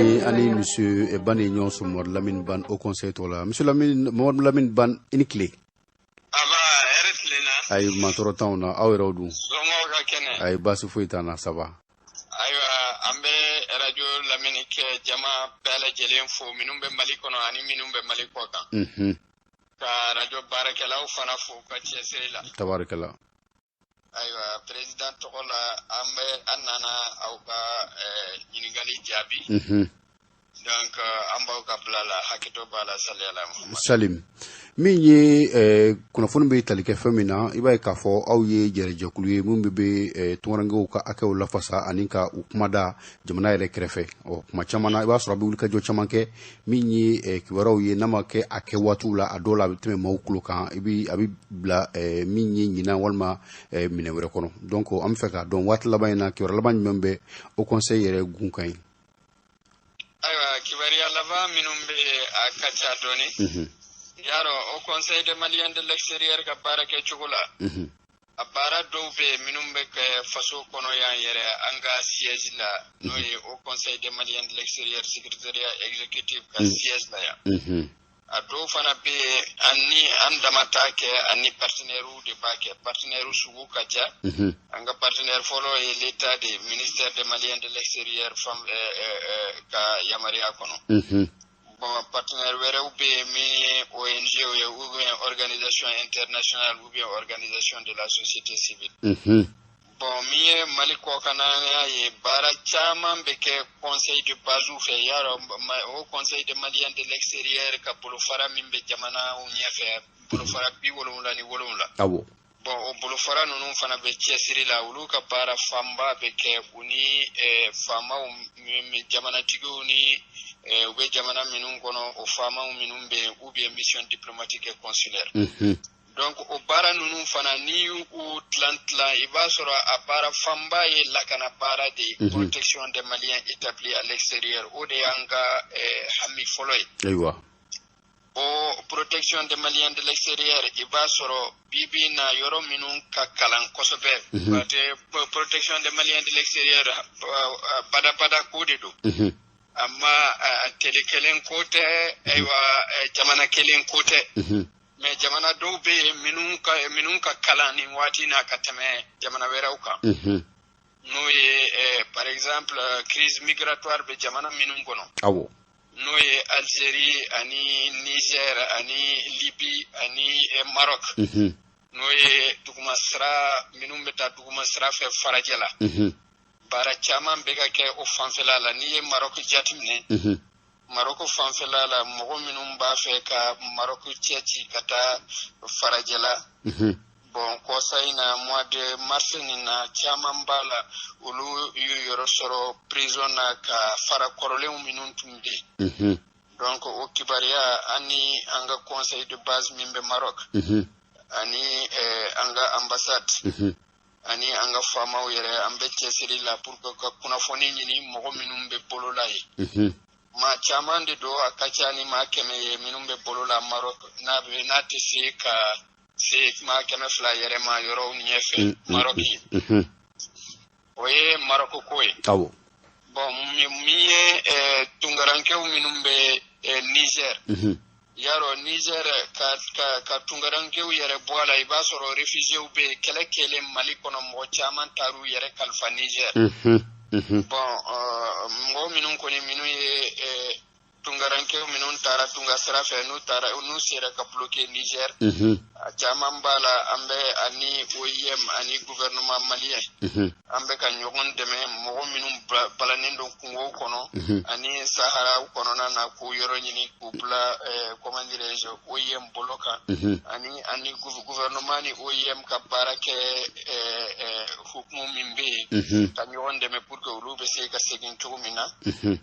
Nin ye an ni monsieur Ban ye ɲɔgɔn sɔrɔ, Mamadu Lamini Ban, Haut Conseil tɔgɔ la. Monsieur Lamini, Mamadu Lamini Ban, i ni tile. Aba, hɛrɛ tilenna. Ayi, maa tɔɔrɔ t'anw na. Aw yɛrɛw dun? Somɔgɔw ka kɛnɛ? Ayi, baasi foyi t'an na, ça va. Ayiwa, an bɛ radio lamɛnni kɛ jama bɛɛ lajɛlen fo, minnu bɛ Mali kɔnɔ ani minnu bɛ Mali kɔ kan, ka radio baarakɛlaw fana fo u ka cɛsiri la. Tabarikala. Ayiwa, président tɔgɔ la, an bɛ an nana aw ka ɲininkali jaabi. Donc an b'aw ka bila la, hakɛto b'a la, saliyala Muhammad. Salim, min ye kunnafoni bɛ tali kɛ fɛn min na, i b'a ye k'a fɔ aw ye jɛrɛjɛkulu ye min bɛ tunkarankew ka hakɛw lafasa ani ka u kuma da jamana yɛrɛ kɛrɛfɛ. Ɔ, kuma caman na, i b'a sɔrɔ a bɛ wulikajɔ caman kɛ. Min ye kibaruyaw ye, n'a ma kɛ a kɛ waatiw la, a dɔw la a bɛ tɛmɛ maaw tulo kan, i bɛ a bɛ bila min ye ɲinan walima minɛ wɛrɛ kɔnɔ. Donc an bɛ fɛ k'a dɔn, waati laban in na, kibaruya laban jumɛn bɛ Haut Conseil yɛrɛ gun kan ye? Ayiwa, kibaruya laban minnu bɛ yen, a ka ca dɔɔni. Y'a dɔn, Haut Conseil des Maliens de l'extérieur ka baara kɛcogo la, a baara dɔw bɛ yen minnu bɛ kɛ faso kɔnɔ yan yɛrɛ, an ka siège la, n'o ye Haut Conseil des Maliens de l'extérieur secrétariat exécutif ka siège la yan. A dɔw fana bɛ yen, an ni an dama t'a kɛ, ani partenaires de b'a kɛ. Partenaires sugu ka ca. An ka partenaire fɔlɔ ye l'État de, ministère des Maliens de l'extérieur fan ka yamaruya kɔnɔ. Bon, partenaire wɛrɛw bɛ yen min ye ONG ye, ou bien organisation internationale, ou bien organisation de la société civile. Bon, min ye Mali kɔkanna ye, baara caman bɛ kɛ conseil de base fɛ. Y'a dɔn, Haut Conseil des Maliens de l'extérieur ka bolofara min bɛ jamanaw ɲɛfɛ, bolofara 77. Bon, o bolofara ninnu fana bɛ cɛsiri la. Olu ka baara fanba bɛ kɛ u ni faamaw, jamanatigiw ni u bɛ jamana minnu kɔnɔ, o faamaw minnu bɛ yen, ou bien mission diplomatique et consulaire. Donc o baara ninnu fana, n'i y'u tilan tilan, i b'a sɔrɔ a baara fanba ye lakana baara de ye, protection des Maliens établis à l'extérieur. O de y'an ka hami fɔlɔ ye. O protection des Maliens de l'extérieur, i b'a sɔrɔ bi bi in na, yɔrɔ minnu ka kalan kosɛbɛ, parce que protection des Maliens de l'extérieur, badabada ko de don. Amma tele kelen ko tɛ, ayiwa, jamana kelen ko tɛ. Mais jamana dɔw bɛ yen minnu ka kalan nin waati na ka tɛmɛ jamana wɛrɛw kan, n'o ye par exemple crise migratoire bɛ jamana minnu kɔnɔ, n'o ye Algérie ani Niger ani Libye ani Maroc, n'o ye duguma sira minnu bɛ taa duguma sira fɛ farajɛ la. Baara caman bɛ ka kɛ o fanfɛla la. N'i ye Maroc jateminɛ, Maroc fanfɛla la, mɔgɔ minnu b'a fɛ ka Maroc cɛ ci ka taa farajɛla, bon, kɔsa in na, mois de mars nin na, caman b'a la, olu y'u yɔrɔ sɔrɔ prison na ka fara kɔrɔlenw minnu tun bɛ yen. Donc o kibaruya, an ni an ka conseil de base min bɛ Maroc, ani an ka ambassade, ani an ka faamaw yɛrɛ, an bɛ cɛsiri la pour que ka kunnafoni ɲini mɔgɔ minnu bɛ bolo la ye. Maa caman de don, a ka ca ni maa 100 ye minnu bɛ bolo la Maroc, n'a bɛ n'a tɛ se ka se maa 200 yɛrɛ ma yɔrɔw ɲɛfɛ Maroc ye. O ye Maroc ko ye. Bon, min ye tunkarankew minnu bɛ Niger, yarɔ Niger ka tunkarankew yɛrɛ bɔ a la, i b'a sɔrɔ réfugiés bɛ yen. Kɛlɛ kɛlen Mali kɔnɔ, mɔgɔ caman taar'u yɛrɛ kalifa Niger. Bon, mɔgɔ minnu kɔni, minnu ye tunkarankew minnu taara tunga sira fɛ, n'u taara, n'u sera ka bloquer Niger, a caman b'a la, an bɛ ani OIM ani gouvernement malien, an bɛ ka ɲɔgɔn dɛmɛ, mɔgɔ minnu balannen don kungow kɔnɔ ani Sahara kɔnɔna na, k'u yɔrɔ ɲini k'u bila, comment dirais-je, OIM bolo kan, ani gouvernement ni OIM ka baara kɛ hukumu min bɛ yen, ka ɲɔgɔn dɛmɛ pour que olu bɛ se ka segin cogo min na.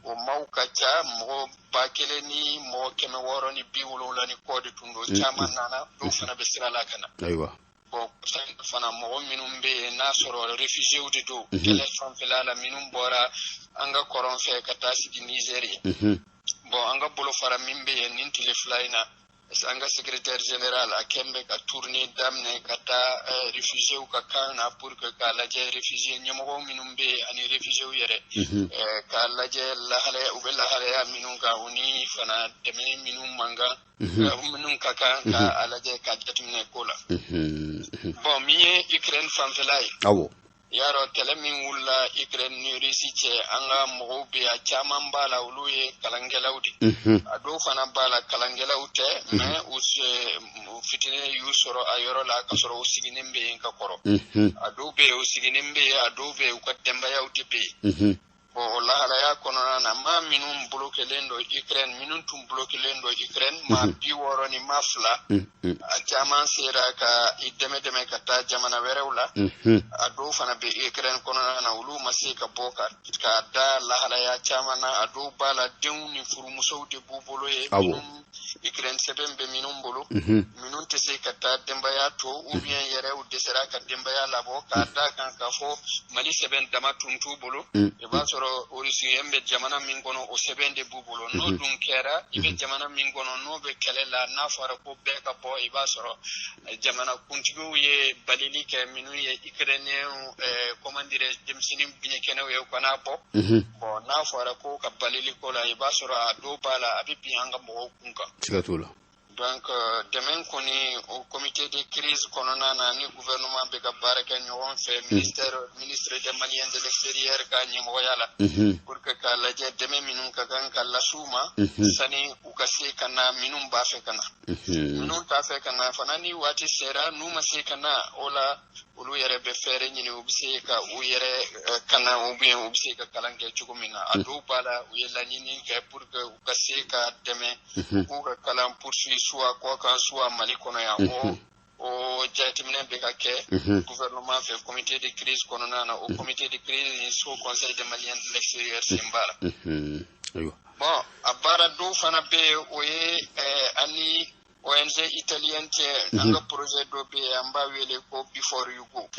O maaw ka ca, mɔgɔ 1670 ni kɔ de tun don. Caman nana, dɔw fana bɛ sira la ka na. Bon, fana mɔgɔ minnu bɛ yen n'a sɔrɔ réfugiés de don kɛlɛ fanfɛla la, minnu bɔra an ka kɔrɔn fɛ ka taa sigi Niger ye. Bon, an ka bolofara min bɛ yen nin tile 2 in na. An ka secrétaire général a kɛn bɛ ka tournée daminɛ ka taa réfugiés ka camp na pour que k'a lajɛ réfugiés ɲɛmɔgɔ minnu bɛ yen ani réfugiés yɛrɛ, k'a lajɛ lahalaya u bɛ lahalaya minnu kan, u ni fana dɛmɛ minnu man kan, minnu ka kan, k'a lajɛ ka jateminɛ ko la. Bon, min ye Ukraine fanfɛla ye, y'a kɛlɛ min wulila Ukraine ni Russie cɛ, an ka mɔgɔw bɛ a caman b'a la, olu ye kalankɛlaw de. A dɔw fana b'a la, kalankɛlaw tɛ, mais u fitinin y'u sɔrɔ a yɔrɔ la ka sɔrɔ u sigilen bɛ yen ka kɔrɔ. A dɔw bɛ yen, u sigilen bɛ yen, a dɔw bɛ yen, u ka denbayaw de bɛ yen. Bon, o lahalaya kɔnɔna na, maa minnu bolokelen don Ukraine, minnu tun bolokelen don Ukraine, maa 62, a caman sera ka i dɛmɛ dɛmɛ ka taa jamana wɛrɛw la. A dɔw fana bɛ Ukraine kɔnɔna na, olu ma se ka bɔ ka da lahalaya caman na. A dɔw b'a la, denw ni furumusow de b'u bolo ye, minnu Ukraine sɛbɛn bɛ minnu bolo, minnu tɛ se ka taa denbaya to, ou bien yɛrɛ u dɛsɛra ka denbaya labɔ, k'a da kan k'a fɔ Mali sɛbɛn dama tun t'u bolo. I b'a sɔrɔ o sigilen bɛ jamana min kɔnɔ, o sɛbɛn de b'u bolo. N'o dun kɛra, i bɛ jamana min kɔnɔ n'o bɛ kɛlɛ la, n'a fɔra ko bɛɛ ka bɔ, i b'a sɔrɔ jamana kuntigiw ye balili kɛ minnu ye Ukrainien, comment dirais, denmisɛnnin biɲɛkɛnɛw ye, u kana bɔ. Bon, n'a fɔra ko ka balili ko la, i b'a sɔrɔ a dɔw b'a la, a bɛ bin an ka mɔgɔw kun kan. Siga t'o la. Donc dɛmɛ kɔni, o comité de crise kɔnɔna na ni gouvernement bɛ ka baara kɛ ɲɔgɔn fɛ, ministère, ministre des Maliens de l'extérieur ka ɲɛmɔgɔya la, pour que k'a lajɛ dɛmɛ minnu ka kan ka las'u ma sani u ka se ka na, minnu b'a fɛ ka na. Minnu t'a fɛ ka na fana, ni waati sera n'u ma se ka na, o la olu yɛrɛ bɛ fɛɛrɛ ɲini, u bɛ se ka u yɛrɛ kana, ou bien u bɛ se ka kalan kɛ cogo min na. A dɔw b'a la, u ye laɲini kɛ pour que u ka se ka dɛmɛ, u k'u ka kalan poursuivre, soit kɔkan, soit Mali kɔnɔ yan. O jateminɛ bɛ ka kɛ gouvernement fɛ, comité de crise kɔnɔna na. O comité de crise ni so Conseil des Maliens de l'extérieur sen b'a la. Bon, a baara dɔw fana bɛ yen, o ye ani ONG italien cɛ, an ka projet dɔ bɛ yen, an b'a wele ko Before You Go,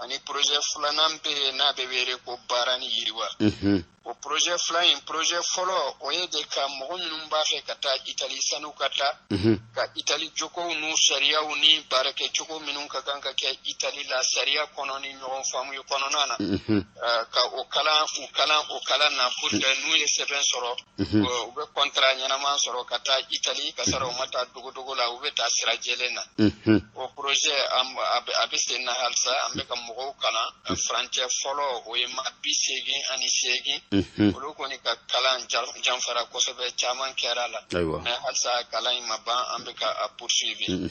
ani projet filanan bɛ yen n'a bɛ wele ko Baara ni Yiriwa. O projet fila in, projet fɔlɔ, o ye de ka mɔgɔ minnu b'a fɛ ka taa Itali, sanu ka taa ka Itali jogow n'u sariyaw ni baarakɛcogo minnu ka kan ka kɛ Itali la sariya kɔnɔ ni ɲɔgɔn faamu ye kɔnɔna na, ka o kalan, u kalan o kalan na, pour que n'u ye sɛbɛn sɔrɔ, u bɛ contrat ɲɛnama sɔrɔ ka taa Itali, ka sɔrɔ u ma taa dogodogo la, u bɛ taa sira jɛlen na. O projet a bɛ sen na halisa, an bɛ ka mɔgɔw kalan. Furancɛ fɔlɔ, o ye maa 88, olu kɔni ka kalan janfara kosɛbɛ, caman kɛra la, mais halisa kalan in ma ban, an bɛ ka a poursuivre.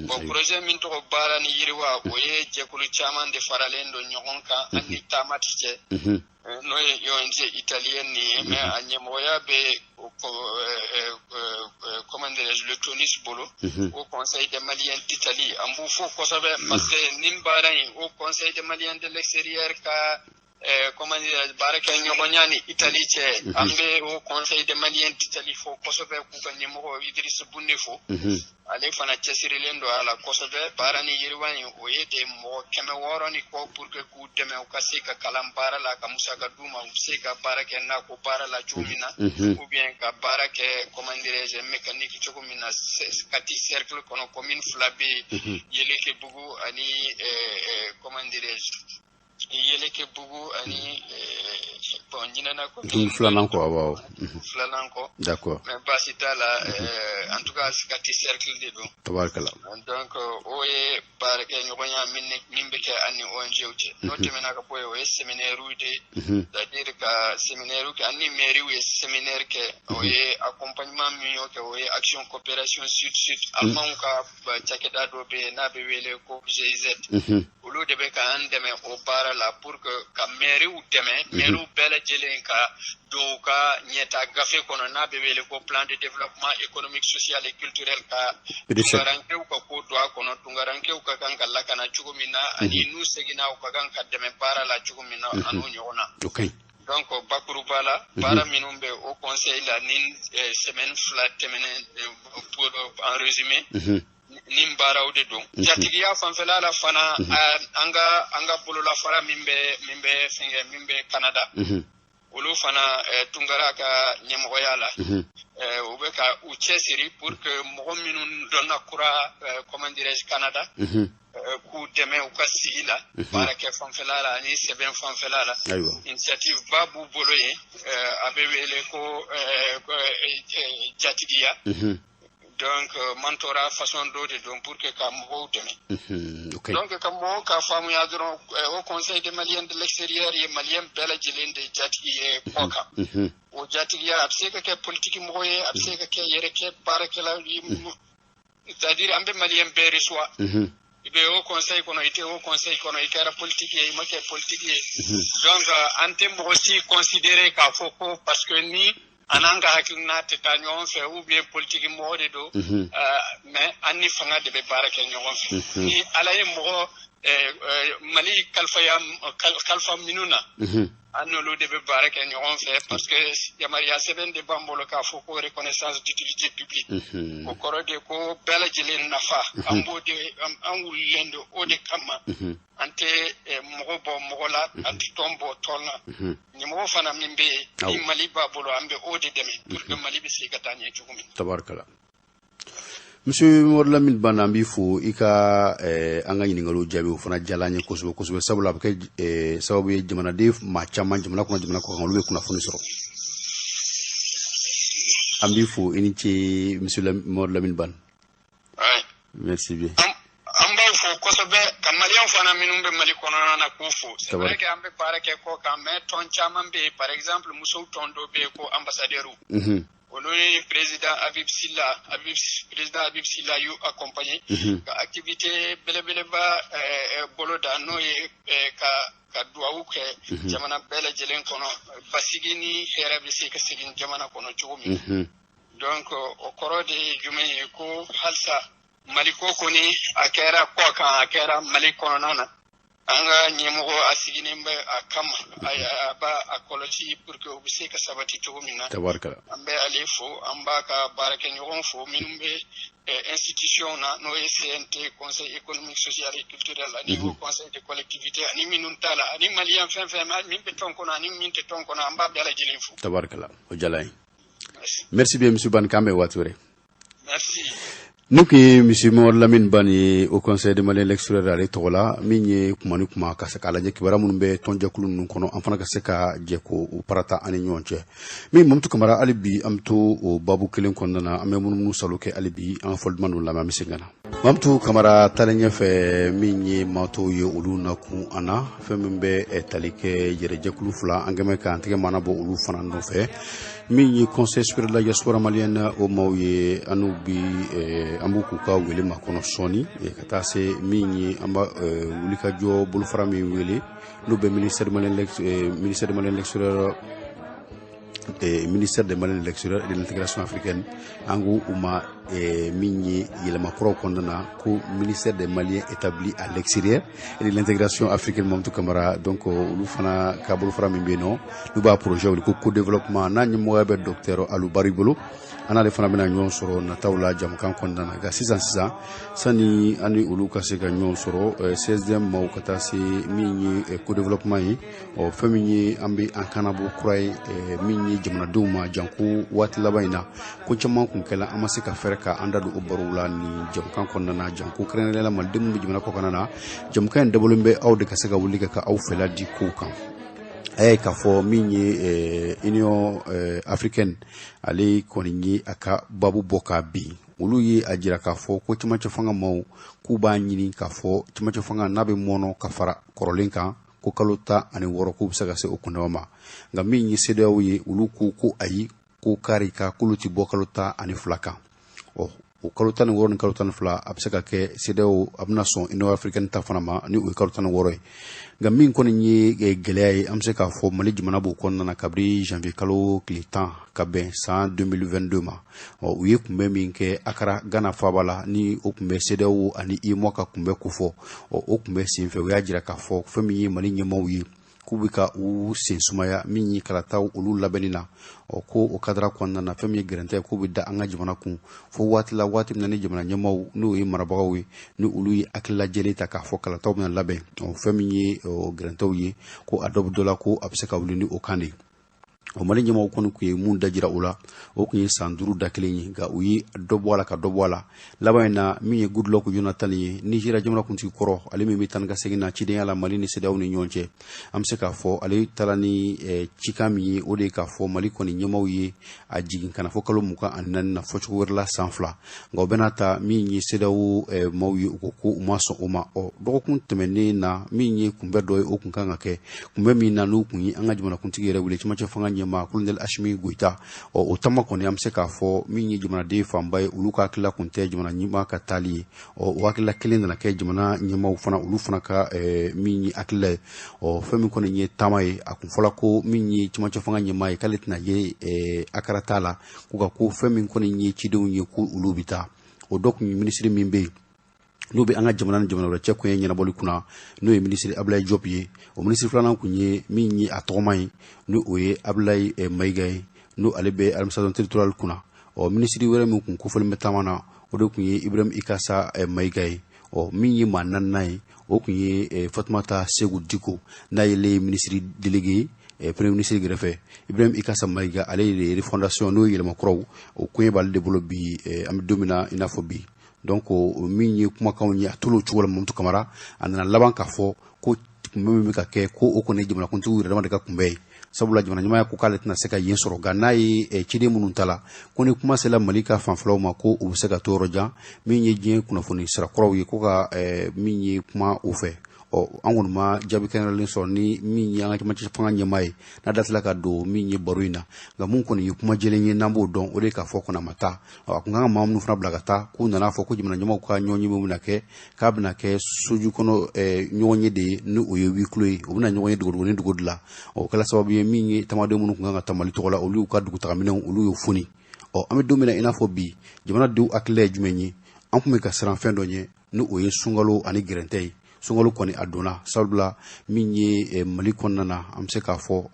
Bon, projet min tɔgɔ Baara ni Yiriwa, o ye jɛkulu caman de faralen don ɲɔgɔn kan an ni taama ti cɛ, n'o ye ONG italienne nin ye, mais a ɲɛmɔgɔya bɛ, comment dirais-je, le Tunis bolo, au Conseil des Maliens d'Italie. An b'u fo kosɛbɛ, parce que nin baara in, au Conseil des Maliens de l'extérieur ka, comment dire, baara kɛ ɲɔgɔnya ni Italie cɛ, an bɛ au Conseil des Maliens d'Italie fo kosɛbɛ, k'u ka ɲɛmɔgɔ Idriss Bunde fo. Ale fana cɛsirilen don a la kosɛbɛ. Baara ni Yiriwa in, o ye de mɔgɔ 600 ni kɔ, pour que k'u dɛmɛ u ka se ka kalan baara la, ka musaka d'u ma, u bɛ se ka baara kɛ nakɔ baara la cogo min na, ou bien ka baara kɛ, comment dirais-je, mécanique cogo min na, Kati cercle kɔnɔ, commune fila bɛ yen, Yelekebugu ani, comment dirais-je, Yelekebugu ani, bon, ɲinɛna ko. Dugu filanan kɔ, awɔ. Filanan kɔ. Mais baasi t'a la, en tout cas Kati cercle de don. Tabarikala. Donc o ye baarakɛ ɲɔgɔnya min bɛ kɛ an ni ONG cɛ. N'o tɛmɛna ka bɔ yen, o ye séminaire de ye, c'est à dire ka séminaire kɛ, an ni mairie ye séminaire kɛ. O ye accompagnement min y'o kɛ, o ye action coopération sud sud Allemand ka cakɛda dɔ bɛ yen n'a bɛ wele ko GIZ, olu de bɛ k'an dɛmɛ o baara la, pour que ka maires dɛmɛ, maires bɛɛ lajɛlen ka don u ka ɲɛta gafe kɔnɔ n'a bɛ wele ko plan de développement économique, social et culturel, ka tunkarankew ka ko don a kɔnɔ, tunkarankew ka kan ka lakana cogo min na, ani n'u seginna, u ka kan ka dɛmɛ baara la cogo min na, an'o ɲɔgɔn na. Donc bakuruba la, baara minnu bɛ o conseil la ni semaine 2 tɛmɛnen, pour en résumé, nin baaraw de don. Jatigiya fanfɛla la fana, an ka bololafara min bɛ fɛnkɛ, min bɛ Canada. Olu fana, Tunkara ka ɲɛmɔgɔya la, u bɛ ka u cɛsiri pour que mɔgɔ minnu donna kura, comment dirais-je, Canada, k'u dɛmɛ u ka sigi la, baarakɛ fanfɛla la ani sɛbɛn fanfɛla la. Initiative ba b'u bolo yen, a bɛ wele ko jatigiya. Donc mentorat façon dɔ de don pour que ka mɔgɔw dɛmɛ. Donc ka mɔgɔw ka faamuya dɔrɔn, Haut Conseil des Maliens de l'extérieur ye Malien bɛɛ lajɛlen de jatigi ye kɔ kan. O jatigiya, a bɛ se ka kɛ politiki mɔgɔ ye, a bɛ se ka kɛ yɛrɛ kɛ baarakɛla ye, c'est à dire an bɛ Malien bɛɛ reçoit. I bɛ Haut Conseil kɔnɔ, i tɛ Haut Conseil kɔnɔ, i kɛra politique ye, i ma kɛ politique ye, donc an tɛ mɔgɔ si considérer k'a fɔ ko parce que ni an n'an ka hakilina tɛ taa ɲɔgɔn fɛ ou bien politique mɔgɔ de don. Mais an ni fanga de bɛ baara kɛ ɲɔgɔn fɛ. Ni Ala ye mɔgɔ Mali kalifaya kalifa minnu na, an n'olu de bɛ baara kɛ ɲɔgɔn fɛ, parce que yamaruya sɛbɛn de b'an bolo k'a fɔ ko reconnaissance d'utilité publique. O kɔrɔ de ko bɛɛ lajɛlen nafa, an b'o de, an wulilen don o de kama. An tɛ mɔgɔ bɔ mɔgɔ la, an tɛ tɔn bɔ tɔn na. Ɲɛmɔgɔ fana min bɛ yen ni Mali b'a bolo, an bɛ o de dɛmɛ pour que Mali bɛ se ka taa ɲɛ cogo min. Tabarikala. Monsieur Mamadu Lamine Ban, an b'i fo i ka an ka ɲininkaliw jaabi. O fana diyara an ye kosɛbɛ kosɛbɛ, sabula a bɛ kɛ sababu ye jamanaden maa caman, jamana kɔnɔ, jamana kɔ kan, olu bɛ kunnafoni sɔrɔ. An b'i fo, i ni ce, Monsieur Mamadu Lamine Ban. Merci bien. An b'aw fo kosɛbɛ, ka Maliyɛn fana minnu bɛ Mali kɔnɔna na k'u fo. C'est vrai que an bɛ baara kɛ kɔ kan, mais tɔn caman bɛ yen, par exemple musow tɔn dɔ bɛ yen ko ambassadeur, olu ni président Habib Silla, Habib, président Habib Silla y'u accompagné ka activité belebeleba bolo da, n'o ye ka duwawu kɛ jamana bɛɛ lajɛlen kɔnɔ, basigi ni hɛrɛ bɛ se ka segin jamana kɔnɔ cogo min. Donc o kɔrɔ de ye jumɛn ye? Ko halisa Mali ko kɔni, a kɛra kɔ kan, a kɛra Mali kɔnɔna na, an ka ɲɛmɔgɔ a sigilen bɛ a kama, a b'a a kɔlɔsi pour que o bɛ se ka sabati cogo min na. An bɛ ale fo, an b'a ka baarakɛɲɔgɔn fo minnu bɛ institution na, n'o ye CNT, Conseil économique, social et culturel, ani Haut Conseil de collectivité, ani minnu t'a la, ani Malien fɛn fɛn min bɛ tɔn kɔnɔ ani min tɛ tɔn kɔnɔ, an b'a bɛɛ lajɛlen fo. Tabarikala, o diyara an ye. Merci bien, monsieur Ban, k'an bɛn waati wɛrɛ. Merci. N'o tun ye Monsieur Mamadu Lamine Ban ye, Haut Conseil des Maliens l'extérieur ale tɔgɔ la, min ye kuma ni kuma ka se k'a lajɛ kibaruya minnu bɛ tɔnjɛkulu ninnu kɔnɔ, an fana ka se ka jɛ k'o parata an ni ɲɔgɔn cɛ. Min Mamutu Kamara, hali bi an bɛ to o babu kelen kɔnɔna na, an bɛ munumunu salo kɛ hali bi. An ka fɔli duman ninnu lamɛn, an bɛ segin ka na. Mamutu Kamara, taalen ɲɛfɛ, min ye maa tɔw ye, olu nakun an na, fɛn min bɛ tali kɛ yɛrɛjɛkulu fila an kɛmɛ k'an tɛgɛ mana bɔ olu fana nɔfɛ, min ye Conseil supérieur de la diaspora malienne, o maaw ye, an n'u bi an b'u k'u ka wele makɔnɔ sɔɔni, ka taa se min ye an b'a wulikajɔ bolofara min wele, n'o bɛ ministère malien l'extérieur, ministère des Maliens de l'extérieur et de l'intégration africaine, an ko u ma min ye yɛlɛma kuraw kɔnɔna na ko ministère des Maliens établis à l'extérieur et de l'intégration africaine. Mamutu Kamara, donc olu fana ka bolofara min bɛ yen nɔ, n'u b'a projet wele ko co-développement, n'a ɲɛmɔgɔya bɛ docteur Alou Bari bolo, an n'ale fana bɛna ɲɔgɔn sɔrɔ nataw la jamukan kɔnɔna na. Nka sisan sisan, sani an ni olu ka se ka ɲɔgɔn sɔrɔ, CSDM maaw, ka taa se min ye co-développement ye, ɔ fɛn min ye an bɛ an kannabɔ kura ye, min ye jamanadenw ma janko waati laban in na, ko caman kun kɛla, an ma se ka fɛɛrɛ ka an da don o barow la nin jamukan kɔnɔna na, janko kɛrɛnkɛrɛnnenya la malidenw minnu bɛ jamana kɔkanna na. Jamukan in dabɔlen bɛ aw de ka se ka wuli ka aw fɛla di kow kan. A y'a ye k'a fɔ min ye Union africaine, ale kɔni ye a ka babu bɔ k'a bin. Olu ye a jira k'a fɔ ko cɛmancɛ fanga maaw k'u b'a ɲini k'a fɔ cɛmancɛ fanga n'a bɛ mɔnɔ ka fara kɔrɔlen kan, ko kalo 16, k'u bɛ se ka se o kundama ma. Nka min ye CEDEAO ye, olu ko ko ayi, ko kari ka k'olu ti bɔ kalo 12 kan. Ɔ o kalo 16 ni kalo 12, a bɛ se ka kɛ CEDEAO a bɛna sɔn Union africaine ta fana ma, ni o ye kalo 16 ye. Nka min kɔni ye gɛlɛya ye, an bɛ se k'a fɔ Mali jamana b'o kɔnɔna na kabini janvier kalo tile 10 ka bɛn san 2022 ma. Ɔ u ye kunbɛn min kɛ Akara, Ghana faaba la, ni o tun bɛ CEDEAO ani UEMOA ka kunbɛn kofɔ, ɔ o kunbɛn senfɛ, u y'a jira k'a fɔ fɛn min ye Mali ɲɛmaaw ye, k'u bɛ ka u sen sumaya min ye kalataw olu labɛnni na. Ɔ ko o kadara kɔnɔna na, fɛn min ye gɛrɛntɛ k'u bɛ da an ka jamana kun fo waati la, waati min na ni jamana ɲɛmaaw, n'o ye marabagaw ye, ni olu ye hakilila jɛlen ta k'a fɔ kalataw bɛna labɛn. Ɔ fɛn min ye gɛrɛntɛw ye, ko a dɔ bɛ dɔ la, ko a bɛ se ka wuli ni o kan de. O Mali ɲɛmaaw kɔni tun ye mun dajira o la, o tun ye san 5 da kelen ye, nka u ye dɔ bɔ a la ka dɔ bɔ a la. Laban in na, min ye Goodluck Jonathan ye, Nizeriya jamana kuntigi kɔrɔ, ale min bɛ taa ni ka segin na cidenya la Mali ni CEDEAO ni ɲɔgɔn cɛ, an bɛ se k'a fɔ ale taara ni cikan min ye, o de ye k'a fɔ Mali kɔni ɲɛmaaw ye a jigin ka na fɔ kalo 24 na, fɔcogo wɛrɛ la san 2. Nka o bɛɛ n'a ta, min ye CEDEAO maaw ye, u ko ko u ma sɔn o ma. Ɔ dɔgɔkun tɛmɛnen na, min ye kunbɛn dɔ ye, o kun kan ka kɛ kunbɛn min na, n'u kun ye an ka jamanakuntigi yɛrɛ wele, cɛmancɛ fanga ɲɛmaa Colonel Assimi Goïta. Ɔ o taama kɔni, an bɛ se k'a fɔ min ye jamanaden fanba ye, olu ka hakilila kun tɛ jamana ɲɛmaa ka taali ye. Ɔ o hakilila kelen nana kɛ jamana ɲɛmaaw fana, olu fana ka min ye hakilila ye. Ɔ fɛn min kɔni ye taama ye, a kun fɔla ko min ye cɛmancɛ fanga ɲɛmaa ye, k'ale tɛna ye akarata la, ko ka ko fɛn min kɔni ye cidenw ye, ko olu bɛ taa. O dɔ kun ye minisiri min bɛ yen n'o bɛ an ka jamana ni jamana wɛrɛ cɛ koɲɛ ɲɛnabɔli kunna, n'o ye minisiri Abdoulaye Diop ye. O minisiri filanan kun ye min ye a tɔgɔma ye, n'o o ye Abdoulaye Maïga ye, n'o ale bɛ administration territoriale kunna. Ɔ minisiri wɛrɛ min kun kofɔlen bɛ taama na, o de kun ye Ibrahim Ikasa Maïga ye. Ɔ min ye maa naaninan ye, o kun ye Fatumata Segu Diko, n'ale ye minisiri délégué ye premier ministre gɛrɛfɛ. Ibrahim Ikasa Maïga, ale de ye refondation, n'o ye yɛlɛma kuraw, o koɲɛ b'ale de bolo bi, an bɛ don min na i n'a fɔ bi. Donc min ye kumakanw ye, a t'olu cogo la. Mamutu Kamara a nana laban k'a fɔ ko kunbɛn min bɛ ka kɛ, ko o kɔni ye jamanakuntigiw yɛrɛ dama de ka kunbɛn ye, sabula jamana ɲɛmaaya ko k'ale tɛna se ka yen sɔrɔ, nka n'a ye ciden minnu ta la, ko ni kuma sera Mali ka fanfɛlaw ma, ko u bɛ se ka to yɔrɔ jan. Min ye diɲɛ kunnafoni sira kuraw ye, ko ka min ye kuma o fɛ. Ɔ an kɔni ma jaabi kɛrɛnkɛrɛnlen sɔrɔ ni min ye an ka cɛmancɛ fanga ɲɛmaa ye, n'a da tila ka don min ye baro in na. Nka mun kɔni ye kuma jɛlen ye, n'an b'o dɔn, o de ye k'a fɔ kɔni a ma taa. A kun kan ka maa minnu fana bila ka taa, k'u nana fɔ ko jamana ɲɛmaaw ka ɲɔgɔn ye min bɛna kɛ, k'a bɛna kɛ soju kɔnɔ ɲɔgɔn ye de ye, ni o ye huis clos ye, u bɛna ɲɔgɔn ye dogodogo ni dogo de la. O kɛla sababu ye, min ye tamaden minnu kun kan ka taa Mali tɔgɔ la, olu y'u ka dugutagaminɛnw, olu y'o foni. Ɔ an bɛ don min na i n'a fɔ bi, jamanadenw hakilila ye jumɛn ye? An kun bɛ ka siran fɛn dɔ ɲɛ, ni o ye sunkalo ani gɛrɛntɛ ye. Sunkalo kɔni a donna, sabula min ye Mali kɔnɔna na, an bɛ se k'a fɔ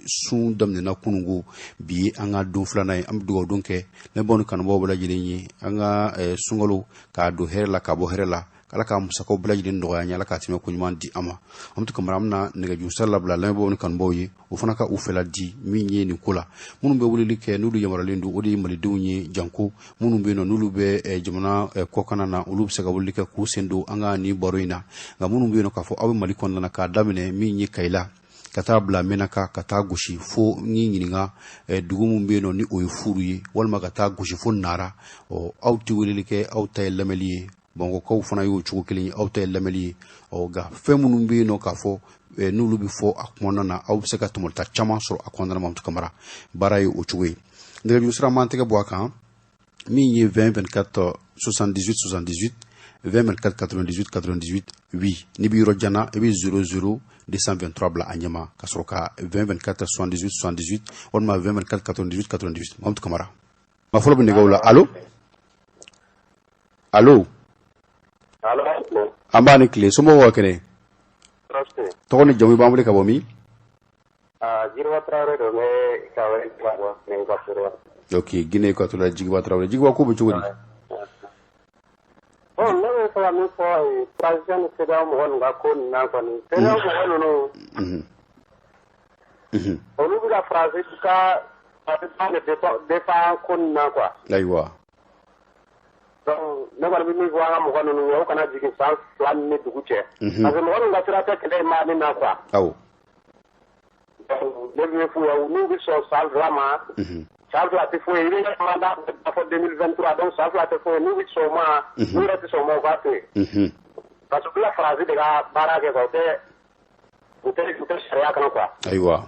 sun daminɛna kununko, bi ye an ka don filanan ye. An bɛ dugawu don kɛ lamɛnbaaw ni kanubaaw bɛɛ lajɛlen ye, an ka sunkalo k'a don hɛrɛ la, k'a bɔ hɛrɛ la, Ala ka musakaw bɛɛ lajɛlen nɔgɔya an ye, Ala k'a tɛmɛ ko ɲuman di an ma. An bɛ to Kamara, an bɛna nɛgɛjuru sira labila lamɛnbaaw ni kanubaaw ye, o fana ka u fɛla di min ye nin ko la. Minnu bɛ weleli kɛ, n'olu yamaruyalen don, o de ye malidenw ye, janko minnu bɛ yen nɔ, n'olu bɛ jamana kɔkanna na, olu bɛ se ka weleli kɛ k'u sen don an ka nin baro in na. Nka minnu bɛ yen nɔ k'a fɔ aw bɛ Mali kɔnɔna na, k'a daminɛ min ye Kayila ka taa bila Menaka, ka taa gosi fo ni ɲininka dugu min bɛ yen nɔ ni o ye Furu ye, walima ka taa gosi fo Nara, ɔ aw tɛ weleli kɛ, aw ta ye lamɛnli ye. Bamakɔkaw fana y'o cogo kelen ye, aw ta ye lamɛnli ye. Ɔ nka fɛn minnu bɛ yen nɔ k'a fɔ n'olu bɛ fɔ a kɔnɔna na, aw bɛ se ka tɔmɔta caman sɔrɔ a kɔnɔna na. Mamutu Kamara, baara ye o cogo ye. Nɛgɛjuru sira m'an tɛgɛ bɔ a kan, min ye 20 24 78 78, 20 24 98 98. Oui, n'i bɛ yɔrɔ jan na, i bɛ 00 223 bila a ɲɛma, ka sɔrɔ ka 20 24 78 78 walima 20 24 98 98. Mamutu Kamara, maa fɔlɔ bɛ nɛgɛw la. Allo, allo. An b'a ni tile, somɔgɔw ka kɛnɛ? Tɔgɔ ni jamu, i b'an wele ka bɔ min? Jiriba Tarawele don, bɛ ka wele ka bɔ Guinée Équatoriale. Ok, Guinée Équatoriale, Jigiba Tarawele. Jigiba, ko bɛ cogo di? Bon, ne bɛ fɛ ka min fɔ transition ni CEDEAO mɔgɔ ninnu ka ko ninnu na kɔni, CEDEAO mɔgɔ ninnu, olu bɛ ka Faransi ka de défend ko ninnu na quoi. Ayiwa. Donc ne kɔni bɛ min fɔ an ka mɔgɔ ninnu ye, o kana jigin san 2 ni dugu cɛ. Parce que mɔgɔ ninnu ka sira tɛ kɛlɛ in ma na quoi. Awɔ. Donc ne bɛ min f'u ye, n'u bɛ sɔn san 2 ma, san 2 tɛ foyi ye, i bɛ mandat fɔ 2023, donc san 2 tɛ foyi ye, n'u bɛ sɔn o ma, n'u yɛrɛ tɛ sɔn o ma, u k'a to yen. Parce que u bɛ ka Faransi de ka baara kɛ quoi, u tɛ sariya kan quoi. Ayiwa.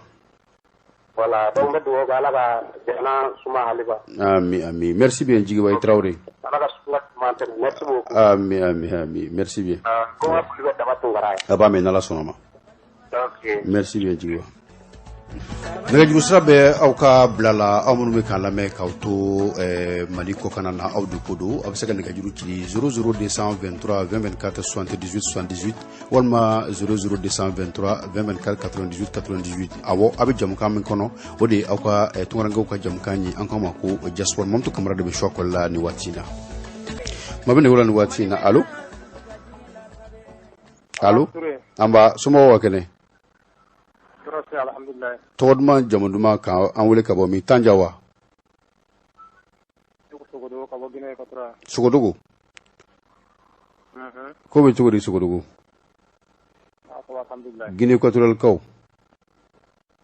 Voilà, donc n bɛ dugawu kɛ Ala ka jamana suma haliba. Ami ami, merci bien Jigiba Traoré. Ala ka suma suma tɛmɛ, merci beaucoup. Ami ami ami, merci bien. Ko n ka foli bɛ Daba Tunkara ye. A b'a mɛn, n'Ala sɔnna ma. Ok. Merci bien Jigiba. Nɛgɛjuru sira bɛ aw ka bila la, aw minnu bɛ k'an lamɛn k'aw to Mali kɔkanna na, aw de ko don. Aw bɛ se ka nɛgɛjuru ci 00 223 20 24 78 78 walima 00 223 20 24 98 98. Awɔ, aw bɛ jamukan min kɔnɔ, o de ye aw ka tunkarankew ka jamukan ye, an k'aw ma ko Diaspora. Mamutu Kamara de bɛ suwa kɔli la nin waati in na. Maa bɛ nɛgɛ la nin waati in na. Allo, allo, an ba, somɔgɔw ka kɛnɛ? tɛ, alhamdulilayi. Tɔgɔ duman, jamu duman, kan an wele ka bɔ min? Tanja wa? Sogodogo, ka bɔ Guinée Équatoriale. Sogodogo. Ko bɛ cogo di Sogodogo? Ah, ça va, alhamdulilayi. Guinée Équatoriale kaw.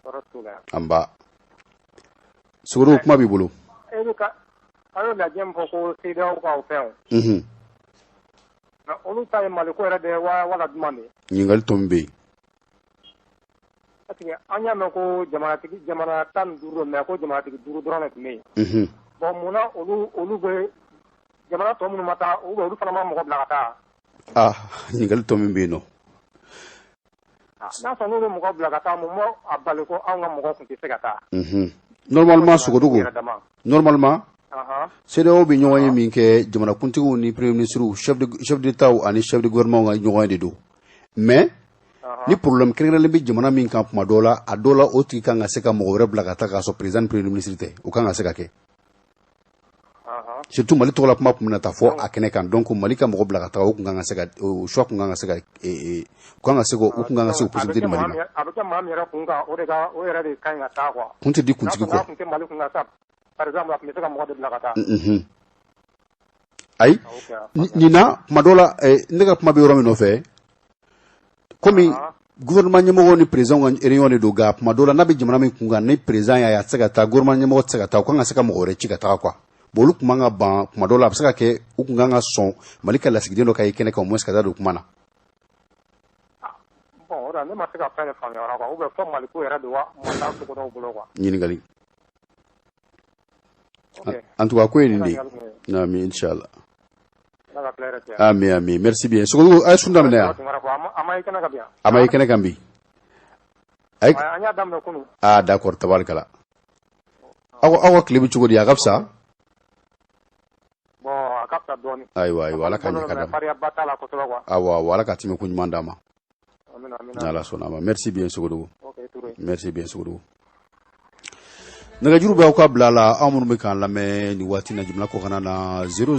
Tɔɔrɔ t'u la. Anba. Sogodogo, kuma b'i bolo. E bɛ ka a y'o lajɛ min fɔ ko CEDEAO ka o fɛn o. Mais olu ta ye Maliko yɛrɛ de ye wa, wala jumɛn de ye? Ɲininkali tɔ min bɛ yen. Parce que an y'a mɛn ko jamanatigi jamana 15 don, mais ko jamanatigi duuru dɔrɔn de tun bɛ yen. Bon, munna olu bɛ jamana tɔ minnu ma taa, ou bien olu fana ma mɔgɔ bila ka taa? Ah, ɲininkali tɔ min bɛ yen nɔ. N'a sɔrɔ n'olu bɛ mɔgɔ bila ka taa, mun b'a a bali ko anw ka mɔgɔ tun tɛ se ka taa? Normalement, Sogodogo, Yɛrɛ dama. Normalement, CEDEAO bɛ ɲɔgɔn ye min kɛ, jamanakuntigiw ni premier ministre, chef d'état ani chef de gouvernement ka ɲɔgɔn ye de don. Mais ni problème kɛrɛnkɛrɛnlen bɛ jamana min kan kuma dɔw la, a dɔw la, o tigi kan ka se ka mɔgɔ wɛrɛ bila ka taa k'a sɔrɔ président ni premier ministre tɛ. O kan ka se ka kɛ. Surtout Mali tɔgɔ la kuma tun bɛna taa fɔ a kɛnɛ kan. Donc Mali ka mɔgɔ bila ka taga, o kun kan ka se ka, o choix kun kan ka se ka, u kan ka se k'o, u kun kan ka se k'o A bɛ possibilité kɛ di Mali maa ma. min, a bɛ kɛ maa min yɛrɛ kun kan, o de ka o yɛrɛ de ka ɲi ka taa quoi. Kun tɛ di N'a kuntigi sɔrɔ n'a kɔ. tun tɛ Mali kun kan sa, par exemple, a tun bɛ se ka mɔgɔ de bila ka taa. Ayi, Ah, ok. Nin na kuma dɔw la, ne ka kuma bɛ yɔrɔ min nɔfɛ, komi gouvernement ɲɛmɔgɔw ni président ka réunion de don, nka kuma dɔw la, n'a bɛ jamana min kun kan, ni président y'a ye a tɛ se ka taa, gouvernement ɲɛmɔgɔ tɛ se ka taa, u kan ka se ka mɔgɔ wɛrɛ ci ka taga quoi. Bon, olu tun man ka ban kuma dɔw la, a bɛ se ka kɛ u kun kan ka sɔn Mali ka lasigiden dɔ ka ye kɛnɛ kan, au moins ka taa don kuma na. Bon, o de la ne ma se ka fɛn de faamuya o la quoi, ou bien fɔ Maliko yɛrɛ de wa ma taa cogo dɔw bolo quoi. Ɲininkali. Ok. En tout cas, ko ye nin Ne de ye. ka ɲininkali kun ye. Ami, inshallah. Ala ka tile hɛrɛ caya. Ami, ami, merci bien. Sogodogo, a ye sun daminɛ yan? Tunkara fɔ, a ma ye kɛnɛ kan bi yan. A ma ye kɛnɛ kan bi. Ayi. An y'a daminɛ kunun. Ah, d'accord, tabarikala. Aw ka tile bɛ cogo di? A ka fisa? Bon, a ka fisa dɔɔnin. Ayiwa, ayiwa, Ala ka ɲɛ ka d'a ma. Fariya ba t'a la kosɛbɛ quoi. Awa, awa, Ala ka tɛmɛ ko ɲuman d'a ma. Amina, amina. N'Ala sɔnna a ma. Merci bien, Sogodogo. Ok, Touré. Merci bien, Sogodogo. Nɛgɛjuru bɛ aw ka bila la, aw minnu bɛ k'an lamɛn nin waati na jamana kɔkanna na, 00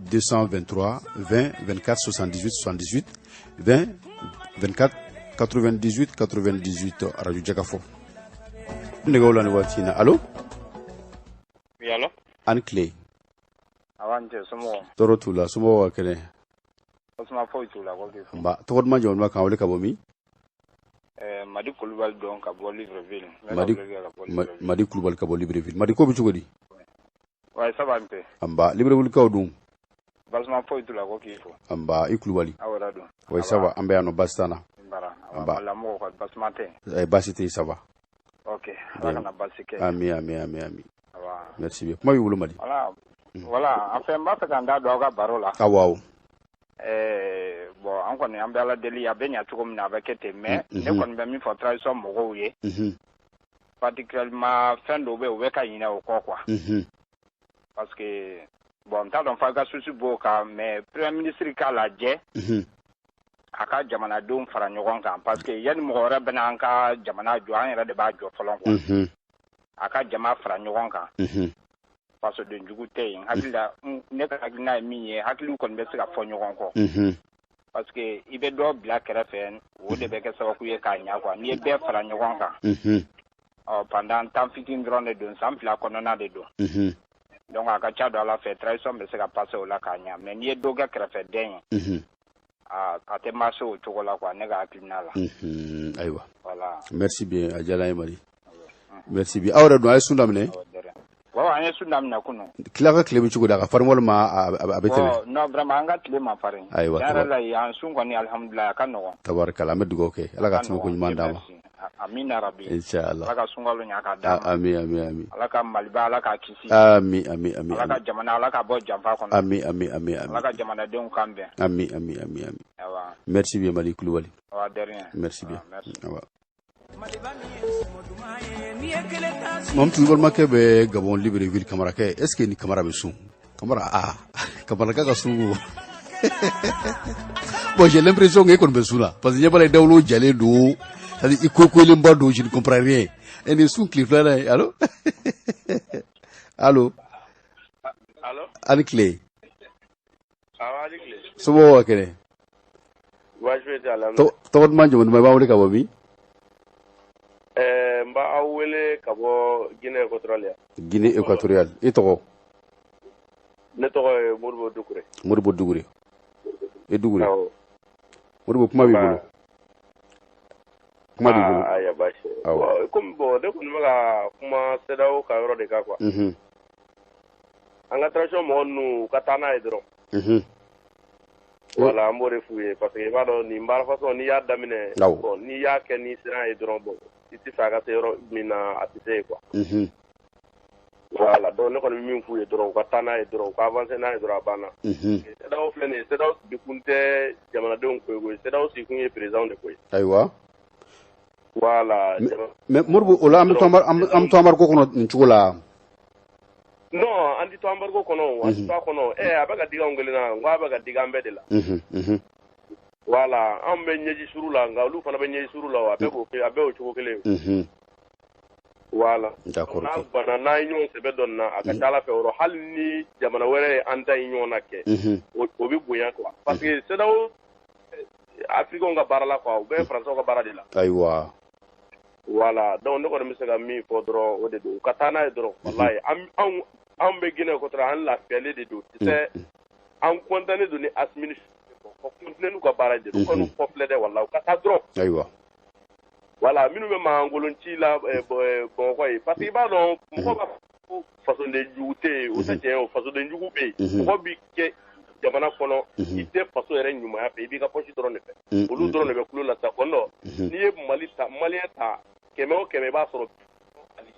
223 20 24 78 78 20 24 98 98, radio Jɛkafɔ. Nɛgɛw la nin waati in na. Allo? Oui, allo? An tile. Awa, n cɛ, somɔgɔw? Tɔɔrɔ t'u la, somɔgɔw ka kɛnɛ? Tasuma foyi t'u la, ko k'i fo. Nba, tɔgɔ duman, jamu duman, k'an wele ka bɔ min? Madi Kulubali dɔn ka bɔ Libreville. N bɛ ka Madi wele kɛ ka bɔ Libreville. Madi Kulubali ka bɔ Libreville. Madi, ko bɛ cogo di? Ouais, ça va un peu. Anba, Libreville kaw dun? Basuma foyi t'u la, ko k'i fo. Anba, i Kulubali. Aw yɛrɛ dun? Oui, ça va, an bɛ yan nɔ, baasi t'an na. N bara. Awa, Nba. Malamɔgɔw ka basuma tɛ yen. Baasi tɛ yen, ça va. Ok, Ala Bien. kana basi kɛ. Ami, ami, ami, ami. Awa. Merci bien. Kuma b'i bolo, Madi. Voilà. Voilà, enfin n b'a fɛ ka n da don aw ka baro la. Awɔ, awɔ. Bon, an kɔni an bɛ Ala deli, a bɛ ɲa cogo min na, a bɛ kɛ ten, mais ne kɔni bɛ min fɔ transition mɔgɔw ye, particulièrement fɛn dɔw bɛ yen, u bɛ ka ɲinɛ o kɔ quoi. Parce que bon, n t'a dɔn f'a ka souci b'o kan, mais premier ministre k'a lajɛ a ka jamanadenw fara ɲɔgɔn kan, parce que yanni mɔgɔ wɛrɛ bɛna an ka jamana jɔ, an yɛrɛ de b'a jɔ fɔlɔ quoi. A ka jama fara ɲɔgɔn kan. Fasoden jugu tɛ yen. Hakili la, ne ka hakilina ye min ye, hakiliw kɔni bɛ se ka fɔ ɲɔgɔn kɔ. Parce que i bɛ dɔ bila kɛrɛfɛ, o de bɛ kɛ sababu ye k'a ɲa quoi. N'i ye bɛɛ fara ɲɔgɔn kan, ɔ pendant temps fitinin dɔrɔn de don, san 2 kɔnɔna de don. Donc a ka ca don Ala fɛ, transition bɛ se ka passer o la k'a ɲa. Mais n'i ye dɔ kɛ kɛrɛfɛden ye, a tɛ marcher o cogo la quoi, ne ka hakilina la. Ayiwa. Voilà. Merci bien, a diyara n ye, Madi. Merci bien. Aw yɛrɛ dun, a ye sun daminɛ? Bon, an ye sun daminɛ kunun. Tila ka tile bɛ cogo di? A ka farin walima a bɛ tɛmɛ? Bon, non, vraiment an ka tile ma farin. Ayiwa, Tiɲɛ yɛrɛ la, yan sun kɔni, alhamdulilayi, a ka nɔgɔn. Tabarikala, an bɛ dugawu kɛ. Ala ka tɛmɛ ko ɲuman d'a ma. Amina rabi. Inshallah. Ala ka sunkalo ɲa k'a d'a ma. Ami, ami, ami. Ala ka Maliba, Ala k'a kisi. Ami, ami, ami. Ala ka jamana, Ala ka bɔ janfa kɔnɔ. Ami, ami, ami, ami. Ala ka jamanadenw kan bɛn. Ami, ami, ami, ami. Awa. Merci bien, Mali Kulubali. Awa, de rien. Merci bien. Merci. Awa. Mamutu, balimakɛ bɛ Gabon Libreville, Kamarakɛ. Est ce que ni Kamara bɛ sun? Kamara, ah, Kamaraka ka sun ko. Bon, j'ai l'impression que e kɔni bɛ sun na, parce que ɲɛ b'a la, i dawolo jalen don, c'est à dire i kokoyelenba don, je ne comprends rien. E nin sun tile filanan ye. Allo, allo? Allo? A ni tile. Awa, ni tile. Somɔgɔw ka kɛnɛ? Baasi foyi tɛ, alhamdulilayi. Tɔgɔ duman, jamu duman, i b'an wele ka bɔ min? N b'aw wele ka bɔ Guinée équatoriale yan. Guinée équatoriale. I tɔgɔ? Ne tɔgɔ ye Modibo Dukure. Modibo Dukure. E Dukure. Awɔ. Modibo, kuma b'i bolo. Kuma b'i bolo. Ayiwa, baasi. Awɔ. Komi bon, ne kɔni bɛ ka kuma CEDEAO ka yɔrɔ de kan quoi. An ka transition mɔgɔ ninnu, u ka taa n'a ye dɔrɔn. Voilà, an b'o de f'u ye parce que i b'a dɔn, nin baara façon, n'i y'a daminɛ, bon, n'i y'a kɛ ni siran ye dɔrɔn, bon, i tɛ fɛ a ka se yɔrɔ min na, a tɛ se yen quoi. Voilà, donc ne kɔni bɛ min f'u ye dɔrɔn, u ka taa n'a ye dɔrɔn, u ka avancer n'a ye dɔrɔn, a banna. CEDEAO filɛ nin ye, CEDEAO sigikun tɛ jamanadenw ko ye koyi, CEDEAO sigikun ye président de ko ye. Voilà. Mais Modibo, o la an bɛ to an bɛ to embargo kɔnɔ nin cogo la? Non, an tɛ to embargo kɔnɔ, an tɛ to a kɔnɔ. A bɛ ka digi anw kelen na, n ko a bɛ ka digi an bɛɛ de la. Voilà, anw bɛ ɲɛji suru la, nka olu fana bɛ ɲɛji suru la, a bɛɛ b'o a bɛɛ y'o cogo kelen ye. Voilà. N'a banna, n'a ye ɲɔgɔn sɛbɛ dɔn na, a ka ca Ala fɛ, o rɔ, hali ni jamana wɛrɛ ye an ta in ɲɔgɔn na kɛ, o bɛ bonya quoi. Parce que CEDEAO Africains ka baara la quoi, u bɛɛ Français ka baara de la. Voilà, donc ne kɔni bɛ se ka min fɔ dɔrɔn, o de don, u ka taa n'a ye dɔrɔn, walayi, anw bɛ Guinée équatoriale, an lafiyalen de don, tu sais, an content don ni Assimi ni ka continuer n'u ka baara de don, u ka n'u kɔfilɛ dɛ, walayi, u ka taa dɔrɔn. Voilà, minnu bɛ mankankolon ci la Bamakɔ ye, parce que i b'a dɔn, mɔgɔ b'a fɔ ko fasoden jugu tɛ yen, o tɛ tiɲɛ ye o, fasoden jugu bɛ yen. Mɔgɔ bi kɛ jamana kɔnɔ, i tɛ faso yɛrɛ ɲumanya fɛ, i b'i ka poche dɔrɔn de fɛ. Olu dɔrɔn de bɛ kulo la sa kɔnɔ. N'i ye Mali ta, Malien ta 100 o 100, i b'a sɔrɔ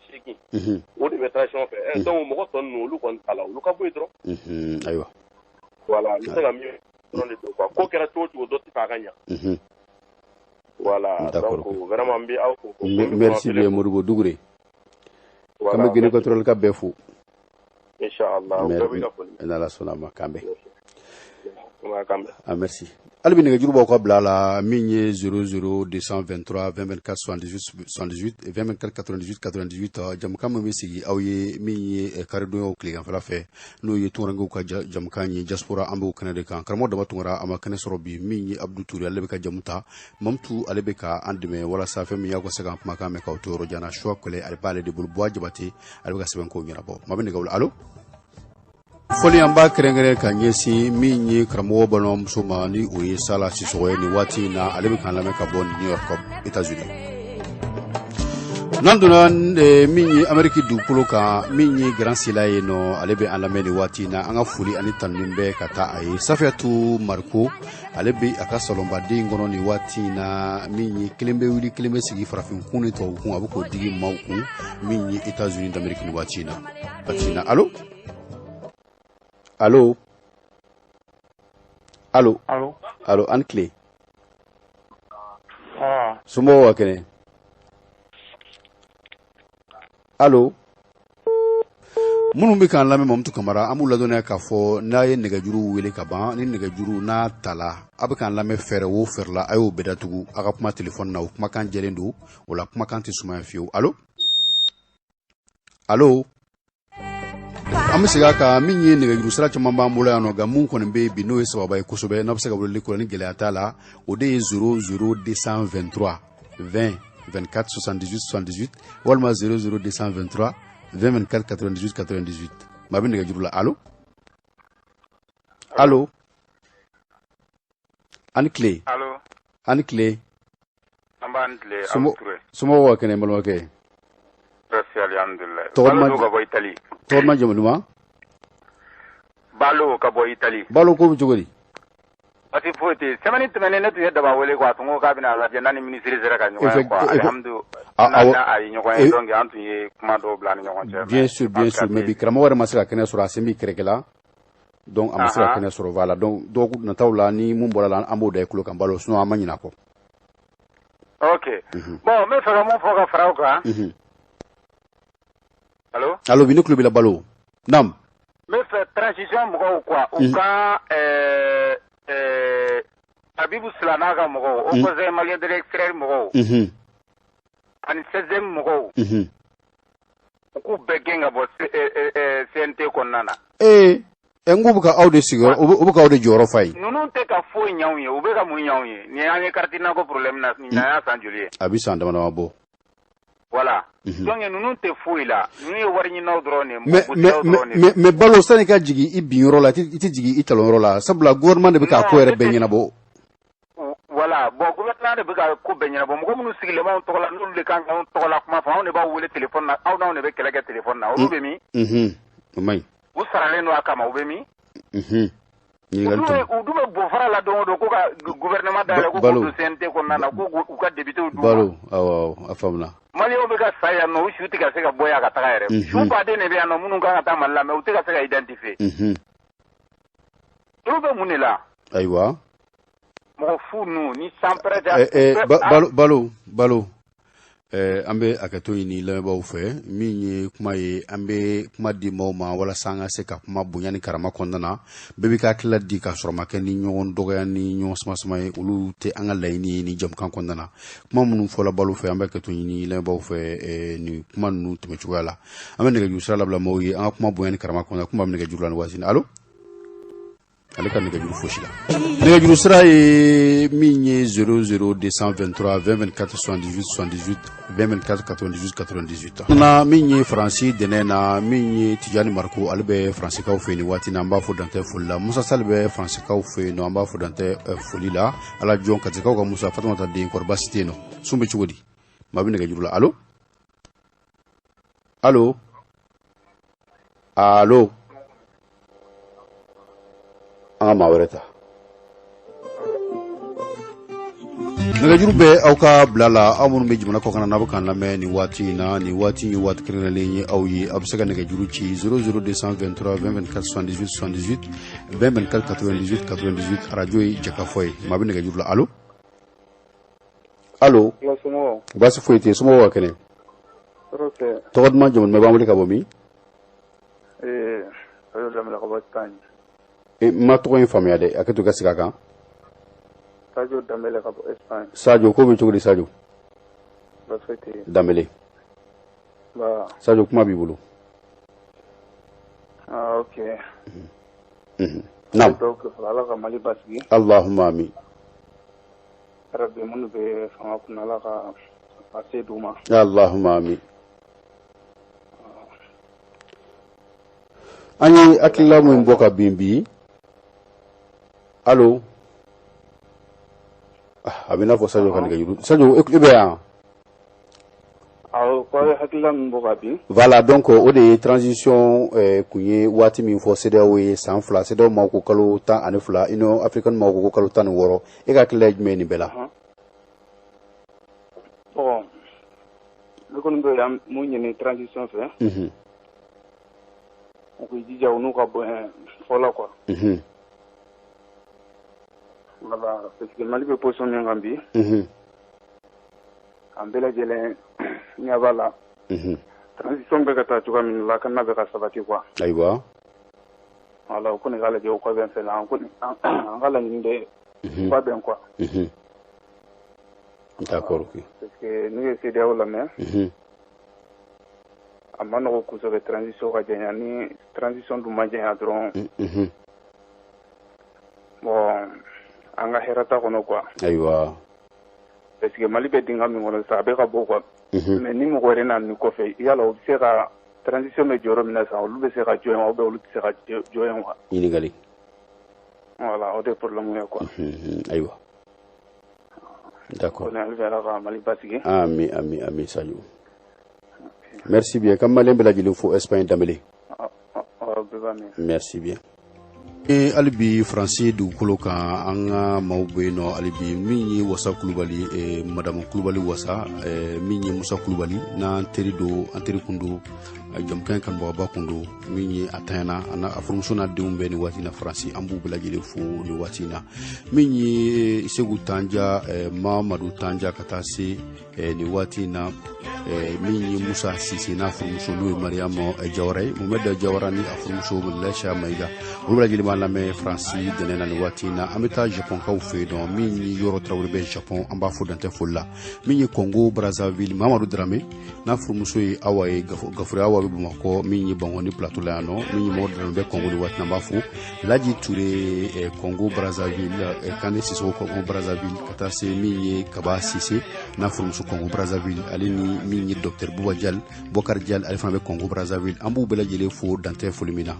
80, o de bɛ transition fɛ. Donc mɔgɔ tɔ ninnu, olu kɔni t'a la, olu ka bɔ yen dɔrɔn. Voilà, n bɛ se ka min dɔrɔn de don quoi. Ko kɛra cogo o cogo, dɔ tɛ fɛ a ka ɲa. Voilà, donc vraiment n bɛ aw fo. Merci bien, Modibo Dugure. K'an bɛ Guinée équatoriale ka bɛɛ fo. Inchallah, u bɛɛ b'i ka foli. N'Ala sɔnna a ma, k'an bɛn. K'an bɛn. Ah, merci. Hali bi nɛgɛjuru b'aw ka bila la, min ye 00 223 20 24 78 78 20 24 98 98. Jamukan min bɛ sigi aw ye, min ye karidonyaw tileganfɛla fɛ, n'o ye tunkarankew ka jamukan ye, diaspora, an b'o kɛnɛ de kan. Karamɔgɔ Daba Tunkara, a ma kɛnɛ sɔrɔ bi. Min ye Abdou Touré, ale bɛ ka jamu ta. Mamutu, ale bɛ ka an dɛmɛ walasa fɛn min y'aw ka se k'an kumakan mɛn k'aw to yɔrɔ jan na. Suwa Kɔlɛ, ale b'ale de bolo. Buwa Jabate, ale bɛ ka sɛbɛn kow ɲɛnabɔ. Maa bɛ nɛgɛ wuli. Allo, fɔli an b'a kɛrɛnkɛrɛn ka ɲɛsin min ye karamɔgɔ balimamuso ma, ni o ye Sala Sisɔgɔ ye nin waati in na, ale bɛ k'an lamɛn ka bɔ New York, États-Unis. N'an donna min ye Amérique dugukolo kan, min ye Grand Sila ye nɔ, ale bɛ an lamɛn nin waati in na. An ka foli ani tanuni bɛ ka taa a ye. Safiyatu Mariko, ale bɛ a ka salonbaden kɔnɔ nin waati in na. Min ye kelen bɛ wuli, kelen bɛ sigi, farafin kun ni tubabu kun, a bɛ k'o digi maaw kun, min ye États-Unis d'Amérique nin waati in na. Waati in na, allo, allo, allo. Allo. Allo, an tile. Somɔgɔw ka kɛnɛ? Allo, minnu bɛ k'an lamɛn, Mamutu Kamara, an b'u ladɔnniya k'a fɔ n'a ye nɛgɛjuru wele ka ban, ni nɛgɛjuru n'a tala, a bɛ k'an lamɛn fɛɛrɛ o fɛɛrɛ la, a y'o bɛɛ datugu a ka kuma telefɔni na. O kumakan jɛlen don, o la kumakan tɛ sumaya fiyewu. Allo, allo, an bɛ segin a kan. Min ye nɛgɛjuru sira caman b'an bolo yan nɔ, nka mun kɔni bɛ yen bi, n'o ye sababa ye kosɛbɛ, n'a bɛ se ka weleli kura ni gɛlɛya t'a la, o de ye 00 223 20 24 78 78 walima 00 223 20 24 98 98. Maa bɛ nɛgɛjuru la. Allo, allo, an ni tile. Allo. An ni tile. An b'an tile, Abu Ture. Somɔgɔw ka kɛnɛ, n balimakɛ? Merci, alhamdulilayi. Tɔgɔ duman? Balo ka bɔ Italie. Tɔgɔ duman, jamu duman? Balo ka bɔ Italie. Balo, ko bɛ cogo di? Basi foyi tɛ yen. Semaine tɛmɛnen, ne tun ye Daba wele quoi, a tun ko k'a bɛna lajɛ n'a ni ministre sera ka ɲɔgɔn ye quoi. Alihamdu, n'a a ye ɲɔgɔn ye, donc an tun ye kuma dɔw bila an ni ɲɔgɔn cɛ. Bien sûr, bien sûr, mais bi karamɔgɔ yɛrɛ ma se ka kɛnɛ sɔrɔ, a sen b'i kɛrɛkɛ la, donc a ma se ka kɛnɛ sɔrɔ. Voilà, donc dɔgɔkun nataw la, ni mun bɔra la, an b'o da i tulo kan, Balo, sinon an ma ɲinɛ a kɔ. Ok. Bon, n bɛ fɛ ka mun fɔ ka fara o kan. Allo. Allo, bi ne tulo b'i la, Balo. Naam. N bɛ fɛ transition mɔgɔw quoi, u ka Abibu Sila n'a ka mɔgɔw, Haut Conseil malien de l'extérieur mɔgɔw, ani 16e mɔgɔw, u k'u bɛɛ gɛn ka bɔ CNT kɔnɔna na. Ee. N k'u bɛ ka aw de sigiyɔrɔ, u bɛ ka aw de jɔyɔrɔ fa ye. Ninnu tɛ ka foyi ɲɛ anw ye, u bɛ ka mun ɲɛ anw ye? Nin y'an ye carte NINA ko problème na, nin y'a san joli ye? A bɛ san dama dama bɔ. Voilà. Donc ninnu tɛ foyi la, ninnu ye wari ɲininaw dɔrɔn de ye. Mais mais Balo, sani ka jigin i bin yɔrɔ la, i tɛ jigin i talon yɔrɔ la, sabula gouvernement de bɛ k'a ko yɛrɛ bɛɛ ɲɛnabɔ. Voilà, bon, gouvernement de bɛ ka ko bɛɛ ɲɛnabɔ. Mɔgɔ minnu sigilen b'anw tɔgɔ la, n'olu de kan k'anw tɔgɔ la kuma fɔ, anw de b'aw wele téléphone na, aw n'anw de bɛ kɛlɛ kɛ téléphone na, olu bɛ min? O man ɲi. U saralen don a kama, u bɛ min? U dun bɛ bɔnfara la don o don ko ka gouvernement dayɛlɛ, ko k'u don CNT kɔnɔna na, ko u ka députés d'u ma. Balo, awɔ, a faamuna. Maliyɛnw bɛ ka sa yan nɔ, u su tɛ ka se ka bɔ yan ka taga yɛrɛ. Su baden de bɛ yan nɔ minnu kan ka taa Mali la, mais u tɛ ka se ka identifier. Olu bɛ mun de la? Ayiwa. Mɔgɔ fu ninnu ni san pɛrɛ. Balo, Balo. An bɛ hakɛto ɲini lamɛnbaaw fɛ. Min ye kuma ye, an bɛ kuma di maaw ma walasa an ka se ka kuma bonya ni karama kɔnɔna na. Bɛɛ b'i ka hakilila di k'a sɔrɔ ma kɛ ni ɲɔgɔn dɔgɔya ni ɲɔgɔn sama-sama ye. Olu tɛ an ka laɲini ye ni jamukan kɔnɔna na. Kuma minnu fɔla Balo fɛ, an bɛ hakɛto ɲini lamɛnbaaw fɛ nin kuma ninnu tɛmɛ cogoya la. An bɛ nɛgɛjuru sira labila maaw ye an ka kuma bonya ni karama kɔnɔna. Kuma bɛ nɛgɛjuru la nin waati in na. Allo, ale ka nɛgɛjuru fosi la. Nɛgɛjuru sira ye min ye 00 223 20 24 78 78 20 24 98 98. Na min ye Faransi dɛnɛ na, min ye Tijani Mariko, ale bɛ Faransikaw fɛ yen nin waati na, an b'a fɔ dantɛ foli la. Musa Sali bɛ Faransikaw fɛ yen nɔ, an b'a fɔ dantɛ foli la. Ala jɔn Katikaw ka Musa Fatumata den, kɔrɔ baasi tɛ yen nɔ? Sun bɛ cogo di? Maa bɛ nɛgɛjuru la. Allo, allo, allo. An ka maa wɛrɛ ta. Nɛgɛjuru bɛ aw ka bila la, aw minnu bɛ jamana kɔkan na, n'a bɛ k'an lamɛn nin waati in na. Nin waati ye waati kɛrɛnkɛrɛnlen ye aw ye. Aw bɛ se ka nɛgɛjuru ci 00 223 20 24 78 78 20 24 98 98. Arajo ye Jɛkafɔ ye. Maa bɛ nɛgɛjuru la. Allo, allo. Baasi foyi tɛ yen. Somɔgɔw ka kɛnɛ? Tɔgɔ duman, jamu duman, b'an wele ka bɔ min? N ma tɔgɔ in faamuya dɛ, a kɛ to ka segin a kan. Sadio Dambele ka bɔ Espagne. Sadio, ko bɛ cogo di Sadio? Dambele. Sadio, kuma b'i bolo. Ah, ok. Naam. Ala ka Mali basigi. Allahumma amin. Rabbi minnu bɛ fanga kunna, Ala ka a se d'u ma. Allahumma amin. An ye hakilila min bɔ ka bin bi. Allo, a bɛ n'a fɔ Sadio ka nɛgɛjuru. Sadio, e bɛ yan? Awɔ, ko a ye hakilila min bɔ ka bin. Voilà, donc o de ye transition kun ye waati min fɔ CEDEAO ye san 2, CEDEAO maaw ko kalo 12, Union africaine maaw ko kalo 16. E ka hakilila ye jumɛn ye nin bɛɛ la? Bon, ne kɔni bɛ mun ɲini transition fɛ, u k'u jija u n'u ka bɔ fɔ la quoi. Voilà, parce que Mali bɛ position min kan bi, an bɛɛ lajɛlen ɲɛ b'a la. Transition bɛ ka taa cogoya min na, lakana bɛ ka sabati quoi. Ayiwa. Voilà, u kɔni k'a lajɛ u ka bɛn fɛn la, an kɔni an ka laɲini de u ka bɛn quoi. D'accord, ok. Parce que n'u ye CEDEAO lamɛn, a ma nɔgɔ kosɛbɛ transition ka janya. Ni transition dun ma janya dɔrɔn, bon, an ka hɛrɛ t'a kɔnɔ quoi. Ayiwa. Parce que Mali bɛ dingɛ min kɔnɔ sisan, a bɛ ka bɔ quoi. Mais ni mɔgɔ wɛrɛ nana nin kɔfɛ, yala u bɛ se ka transition bɛ jɔ yɔrɔ min na sisan, olu bɛ se ka jɔ yen wa, ou bien olu tɛ se ka jɔ yen wa? Ɲininkali. Voilà, o de ye problème ye quoi. Ayiwa. D'accord. Hali bi Ala ka Mali basigi. Ami, ami, ami Sadio. Merci bien. Ka Malien bɛɛ lajɛlen fo Espagne, Dambele. Merci bien. Hali bi Faransi dugukolo kan, an ka maaw bɛ yen nɔ hali bi. Min ye Wasa Kulubali, madame Kulubali Wasa, min ye Musa Kulubali n'an teri don, an teri kun don, jamukan in kanubagaba kun don, min ye a tanyana, a furumuso n'a denw bɛɛ nin waati in na Faransi, an b'u bɛɛ lajɛlen fo nin waati in na. Min ye Segu Tanja, Mamadu Tanja, ka taa se nin waati in na, min ye Musa Sise n'a furumuso, n'o ye Mariam Jawara ye, Mohamed Jawara ni a furumuso Laïcha Maïga, olu bɛɛ lajɛlen b'an lamɛn Faransi dɛnɛ na nin waati in na. An bɛ taa Japonkaw fɛ yen nɔ. Min ye Yɔrɔ Tarawele bɛ Japon, an b'a fo dantɛ foli la. Min ye Congo Brazzaville, Mamadu Darame n'a furumuso ye Awa ye, Gafure Awa. bɛ Bamakɔ min ye Bankoni plateau la yan nɔ min ye mɔgɔ dɔrɔn bɛ Congo ni waati an b'a fo Laji Ture Congo Brazzaville Kane Sisoko Congo Brazzaville ka taa se min ye Kaba Sise n'a furumuso Congo Brazzaville ale ni min ye docteur Bouba Dial Bokar Dial ale fana bɛ Congo Brazzaville an b'u bɛɛ lajɛlen fo dantɛ foli min na.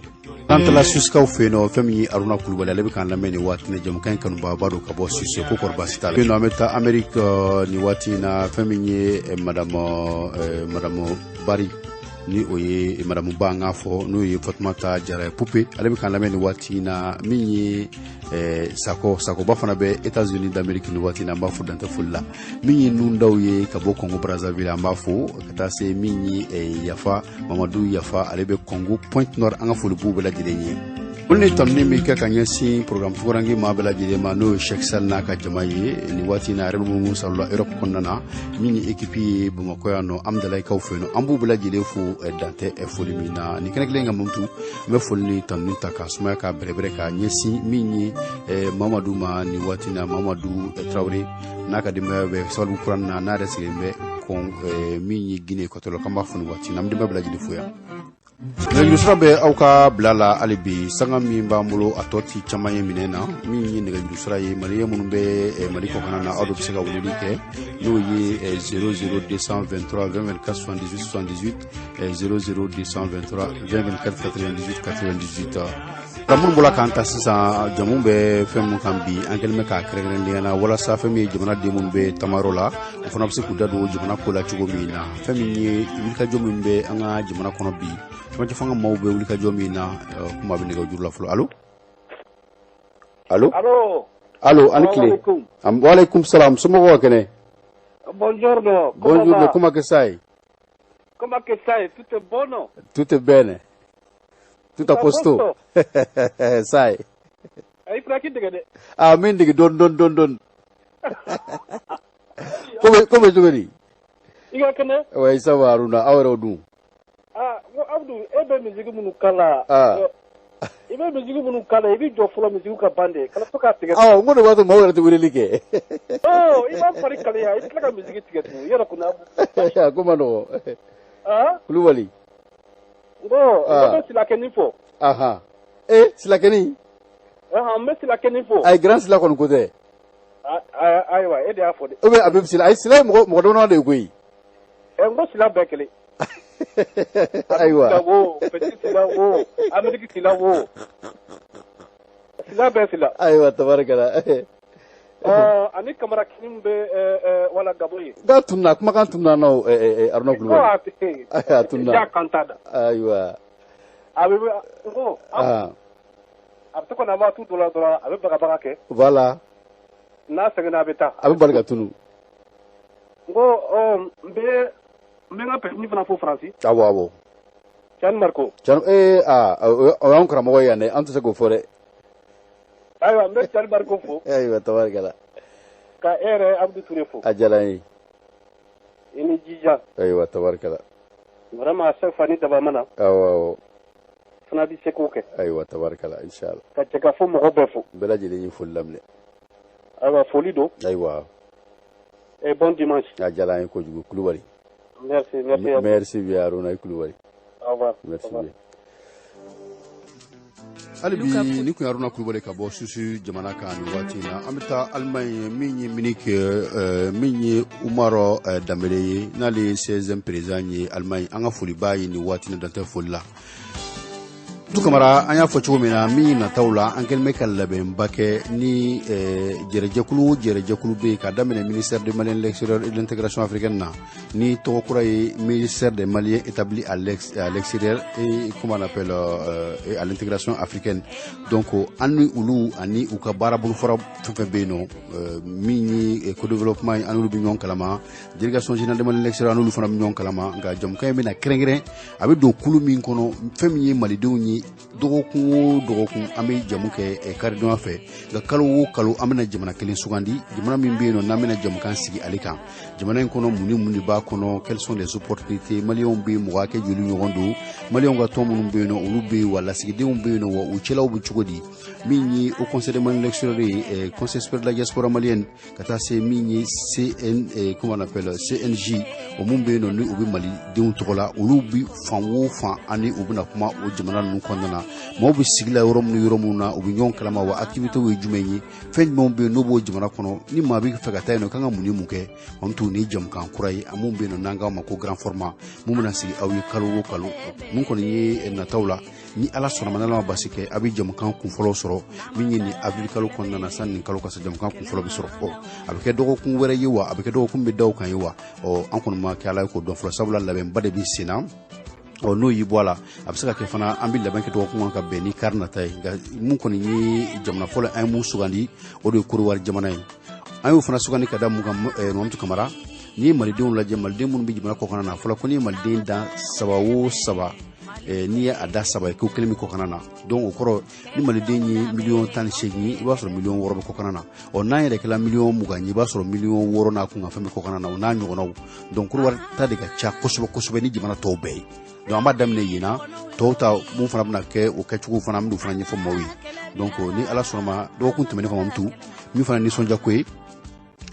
N'an taara Suisikaw fɛ yen nɔ fɛn min ye Aruna Kulubali ale bɛ k'an lamɛn nin waati in na jamukan in kanubaaba don ka bɔ Suisse ko kɔrɔ baasi t'a la. Yen nɔ an bɛ taa Amérique nin waati in na fɛn min ye madame Bari ni o ye madame Ba an k'a fɔ n'o ye Fatumata Jara ye Pupe ale bɛ k'an lamɛn nin waati in na min ye Sako Sakoba fana bɛ États-Unis d'Amérique nin waati in na an b'a fo dantɛ foli la min ye Nundaw ye ka bɔ Congo Brazzaville an b'a fo ka taa se min ye Yafa Mamadu Yafa ale bɛ Congo Pointe Noire an ka foli b'u bɛɛ lajɛlen ye. Olu ni tanuni bɛ kɛ ka ɲɛsin programme Tukarange maa bɛɛ lajɛlen ma n'o ye Cheikh Sall n'a ka jama ye nin waati in na a yɛrɛ bɛ munumunu salo la Europe kɔnɔna na min ye équipe ye Bamakɔ yan nɔ Amudalayi-kaw fɛ yen nɔ an b'u bɛɛ lajɛlen fo dantɛ foli min na nin kɛnɛ kelen in kan Mamutu n bɛ foli ni tanuni ta ka sumaya ka bɛrɛbɛrɛ ka ɲɛsin min ye Mamadu ma nin waati in na Mamadu Tarawele n'a ka denbaya bɛ sababu kura na n'a yɛrɛ sigilen bɛ kɔn min ye Guinée Équatoriale k'an b'a fo nin waati in na an bɛ denbaya bɛɛ lajɛlen fo yan. Nɛgɛjurusira bɛ aw ka bila la hali bi sanga min b'an bolo a tɔ ti caman ye minɛn na min ye nɛgɛjurusira ye maliyɛn minnu bɛ Mali kɔkanna na aw de bɛ se ka weleli kɛ n'o ye 00 223 20 24 78 78 00 223 20 24 98 98. Nka minnu bɔra k'an ta sisan jamu bɛ fɛn min kan bi an kɛlen bɛ k'a kɛrɛnkɛrɛnnenya la walasa fɛn min ye jamanaden minnu bɛ tamayɔrɔ la o fana bɛ se k'u da don jamana ko la cogo min na fɛn min ye wulikajɔ min bɛ an ka jamana kɔnɔ bi cɛmancɛ fanga maaw bɛ wulikajɔ min na kuma bɛ nɛgɛjuru la fɔlɔ allo allo allo allo ani tile waaleykum salam somɔgɔw ka kɛnɛ. Buongiorno. Buongiorno, come che stai? Come che stai? Tutto è buono? Tutto è bene. Tutto a posto. Sai. Ai fraki dege dɛ. Ah, min dege don don don don. Come come cogo di? I ka kɛnɛ? Oui, ça va Aruna, aw yɛrɛw dun? Ah, n ko Abdu, e bɛ musique minnu kala. Ah. I bɛ musique minnu kala, i b'i jɔ fɔlɔ musique ka ban de, kana to k'a tigɛ. Awɔ, n ko de b'a to maaw yɛrɛ tɛ weleli kɛ. Oh, i b'a fari kalaya, i bɛ tila ka musique tigɛ tugun, i yɛrɛ kɔni Abdu. A ko ma nɔgɔn. Ah? Kulubali. N ko, n bɛ Silakɛni fo. Ahan. Eh, Silakɛni? Ahan, n bɛ Silakɛni fo. Ayi, grand Sila kɔni ko tɛ. Ayiwa, e de y'a fɔ dɛ. Ou bien a bɛ Sila, ayi Sila ye mɔgɔ mɔgɔ dama de ye koyi. Ɛ, n ko Sila bɛɛ kelen. Ayiwa. Sila wo, Petit Sila wo, Amérique Sila wo. Sila bɛɛ Sila. Ayiwa, tabarikala. Ani Kamara Kini bɛ wala Gabo ye. Nka tununa, kumakan tununa na o Aruna Kulubali. A tununa. Ja kan t'a da. Ayiwa. A bɛ n ko. A bɛ to ka na waati dɔ la dɔrɔn a bɛ bagabaga kɛ. Voilà. N'a sɛgɛnna a bɛ taa. A bɛ bali ka tunu. N ko n bɛ n ka petit fana fo Faransi. Awɔ awɔ. Cani Mariko. Cani o y'anw karamɔgɔ ye yan dɛ, an tɛ se k'o fɔ dɛ. Ayiwa, n bɛ Cani Mariko fo. Ayiwa, tabarikala. Ka e yɛrɛ Abdu Ture fo. A diyara n ye. I ni jija. Ayiwa, tabarikala. Vraiment à chaque fois ni daba mana. Awɔ awɔ. Fana bɛ se k'o kɛ. Ayiwa, tabarikala, inshallah. Ka jɛ ka fɔ mɔgɔ bɛɛ fo. Bɛɛ lajɛlen ye foli laminɛ. Ayiwa, foli don. Ayiwa. Et bon dimanche. A diyara n ye kojugu, Kulubali. Merci, merci. Merci bien, Aruna Kulubali. Au revoir. Merci bien. Hali bi ni kun ye Aruna Kulubali ka bɔ Suisse jamana kan nin waati in na an bɛ taa Allemagne min ye Munich min ye Umar Danbele ye n'ale ye 16e président ye Allemagne an ka foli b'a ye nin waati in na dantɛ foli la. Tu Kamara an y'a fɔ cogo min na min nataw la an kɛlen bɛ ka labɛnba kɛ ni jɛrɛjɛkulu jɛrɛjɛkulu bɛ yen ka daminɛ ministère des Maliens de l'extérieur et de l'intégration africaine na ni tɔgɔ kura ye ministère des Maliens établi à l'extérieur et comment on appelle à l'intégration africaine donc an ni olu ani u ka baara bolofara fɛn fɛn bɛ yen nɔ min ye co-développement ye an n'olu bɛ ɲɔgɔn kalama délégation générale des Maliens de l'extérieur an n'olu fana bɛ ɲɔgɔn kalama nka jamukan in bɛna kɛrɛnkɛrɛn a bɛ don kulu min kɔnɔ fɛn min ye malidenw ye ye dɔgɔkun o dɔgɔkun an bɛ jamu kɛ karidonya fɛ, nka kalo o kalo an bɛna jamana kelen sugandi, jamana min bɛ yen nɔ n'an bɛna jamukan sigi ale kan. Jamana in kɔnɔ, mun ni mun de b'a kɔnɔ? Quelles sont les opportunités? Maliyɛnw bɛ yen, mɔgɔ hakɛ joli ɲɔgɔn don? Maliyɛnw ka tɔn minnu bɛ yen nɔ, olu bɛ yen wa? Lasigidenw bɛ yen nɔ wa? U cɛlaw bɛ cogo di? Min ye Haut Conseil des Maliens de l'extérieur ye, Conseil supérieur de la diaspora malienne, ka taa se min ye CN, comment on appelle, CNJ, o mun bɛ yen nɔ ni u bɛ malidenw tɔgɔ la, olu bɛ fan o fan ani u bɛna kuma o jamana ninnu kɔnɔna na. Maaw bɛ sigi la yɔrɔ minnu, yɔrɔ minnu na u bɛ ɲɔgɔn kalama wa? Activités ye jumɛn ye? Fɛn jumɛnw bɛ yen n'o b'o jamana kɔnɔ? Ni maa bɛ fɛ ka taa yen nɔ, kan ka mun ni mun kɛ? Mamutu, ni jamukan kura ye a mun bɛ yen nɔ n'an k'a ma ko grand format, mun bɛna sigi aw ye kalo o kalo. Mun kɔni ye nataw la, ni Ala sɔnna ma, n'Ala ma basi kɛ, a bɛ jamukan kunfɔlɔ sɔrɔ min ye nin avril kalo kɔnɔna na. Sani nin kalo ka se, jamukan kunfɔlɔ bɛ sɔrɔ. Ɔ, a bɛ kɛ dɔgɔkun wɛrɛ ye wa, a bɛ kɛ dɔgɔkun bɛ da o kan ye wa? Ɔ, an kɔni ma kɛ Ala ye k'o dɔn fɔlɔ, sabula labɛnba de bɛ sen na. Ɔ, n'o y'i bɔ a la, a bɛ se ka kɛ fana an bɛ labɛn kɛ dɔgɔkun kan ka bɛn ni kari nata ye. Nka mun kɔni ye jamana fɔlɔ an ye mun sugandi, o de ye Korowari jamana ye. An y'o fana sugandi ka da mun kan, Mamutu Kamara? N'i ye malidenw lajɛ, maliden minnu bɛ jamana kɔkan na, fɔlɔ ko n'i ye maliden dan saba o saba, n'i ye a da saba ye, ko kelen bɛ kɔkan na. Donc o kɔrɔ, ni maliden ye 18 miliyɔn ye, i b'a sɔrɔ 6 miliyɔn bɛ kɔkan na. Ɔ, n'an yɛrɛ kɛla 20 miliyɔn ye, i b'a sɔrɔ 6 miliyɔn n'a kun ka fɛn bɛ kɔkan na, o n'a ɲɔgɔnnaw. Donc Korowari ta de ka ca kosɛbɛ kosɛbɛ ni jamana tɔw bɛɛ ye. Donc an b'a daminɛ yen na, tɔw ta mun fana bɛna kɛ, o kɛcogo fana, an bɛn'o fana ɲɛfɔ maaw ye. Donc ni Ala sɔnna ma, dɔgɔkun tɛmɛnen kɔ, Mamutu, min fana nisɔndiya ko ye,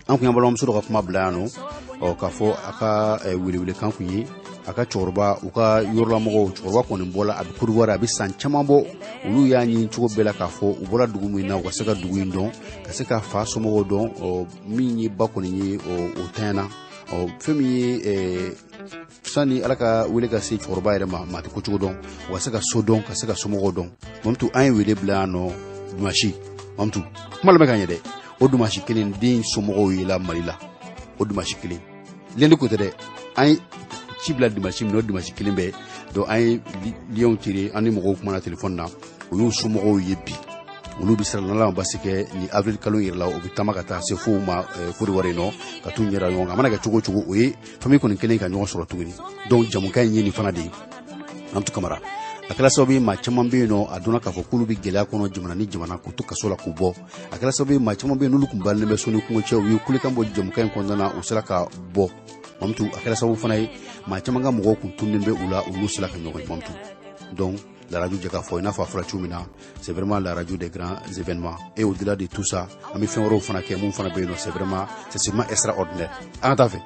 an kun y'an balimamuso dɔ ka kuma bila yan nɔ, ɔ, k'a fɔ a ka welewelekan kun ye a ka cɛkɔrɔba, u ka yɔrɔlamɔgɔw, cɛkɔrɔba kɔni bɔla, a bɛ Côte d'Ivoire, a bɛ san caman bɔ. Olu y'a ɲini cogo bɛɛ la k'a fɔ u bɔra dugu min na, u ka se ka dugu in dɔn, ka se ka fa somɔgɔw dɔn. Ɔ, min ye ba kɔni ye, o tanyana. Ɔ, fɛn min ye sani Ala ka wele ka se cɛkɔrɔba yɛrɛ ma, maa tɛ ko cogo dɔn, u ka se ka so dɔn, ka se ka somɔgɔw dɔn. Mamutu, an ye wele bila yan nɔ dimanche. Mamutu, kuma lamɛn ka ɲɛ dɛ. O dimanche kelen, den somɔgɔw yela Mali la. O dimanche kelen, lundi ko tɛ dɛ, an ye ci bila dimanche min na, o dimanche kelen bɛɛ. Donc an ye lienw tiré, an ni mɔgɔw kumana téléphone na, o y'u somɔgɔw ye bi. Olu bɛ sira n'Ala ma basi kɛ, ni avril kalo in yɛrɛ la, u bɛ taama ka taa se fo ma Côte d'Ivoire yen nɔ, ka t'u ɲɛda ɲɔgɔn kan. A mana kɛ cogo o cogo, o ye famille kɔni kelen ka ɲɔgɔn sɔrɔ tuguni. Donc jamukan in ye nin fana de ye. Mamutu Kamara, a kɛra sababu ye maa caman bɛ yen nɔ, a dɔnna k'a fɔ k'olu bɛ gɛlɛya kɔnɔ jamana ni jamana, k'u to kaso la k'u bɔ. A kɛra sababu ye maa caman bɛ yen n'olu tun balilen bɛ so ni kungo cɛ, u ye kulekan bɔ jamukan in kɔnɔna na, u sera ka bɔ. Mamutu, a kɛra sababu fana ye maa caman ka mɔgɔw kun tununnen bɛ u la, olu sera ka ɲɔgɔn ye. Mamutu, donc la radio Jɛ ka fɔ, i n'a fɔ a fɔra cogo min na, c'est vraiment la radio des grands événements. Et au-delà de tout ça, an bɛ fɛn wɛrɛw fana kɛ mun fana bɛ yen nɔ, c'est vraiment, c'est seulement extraordinaire. An ka taa fɛ.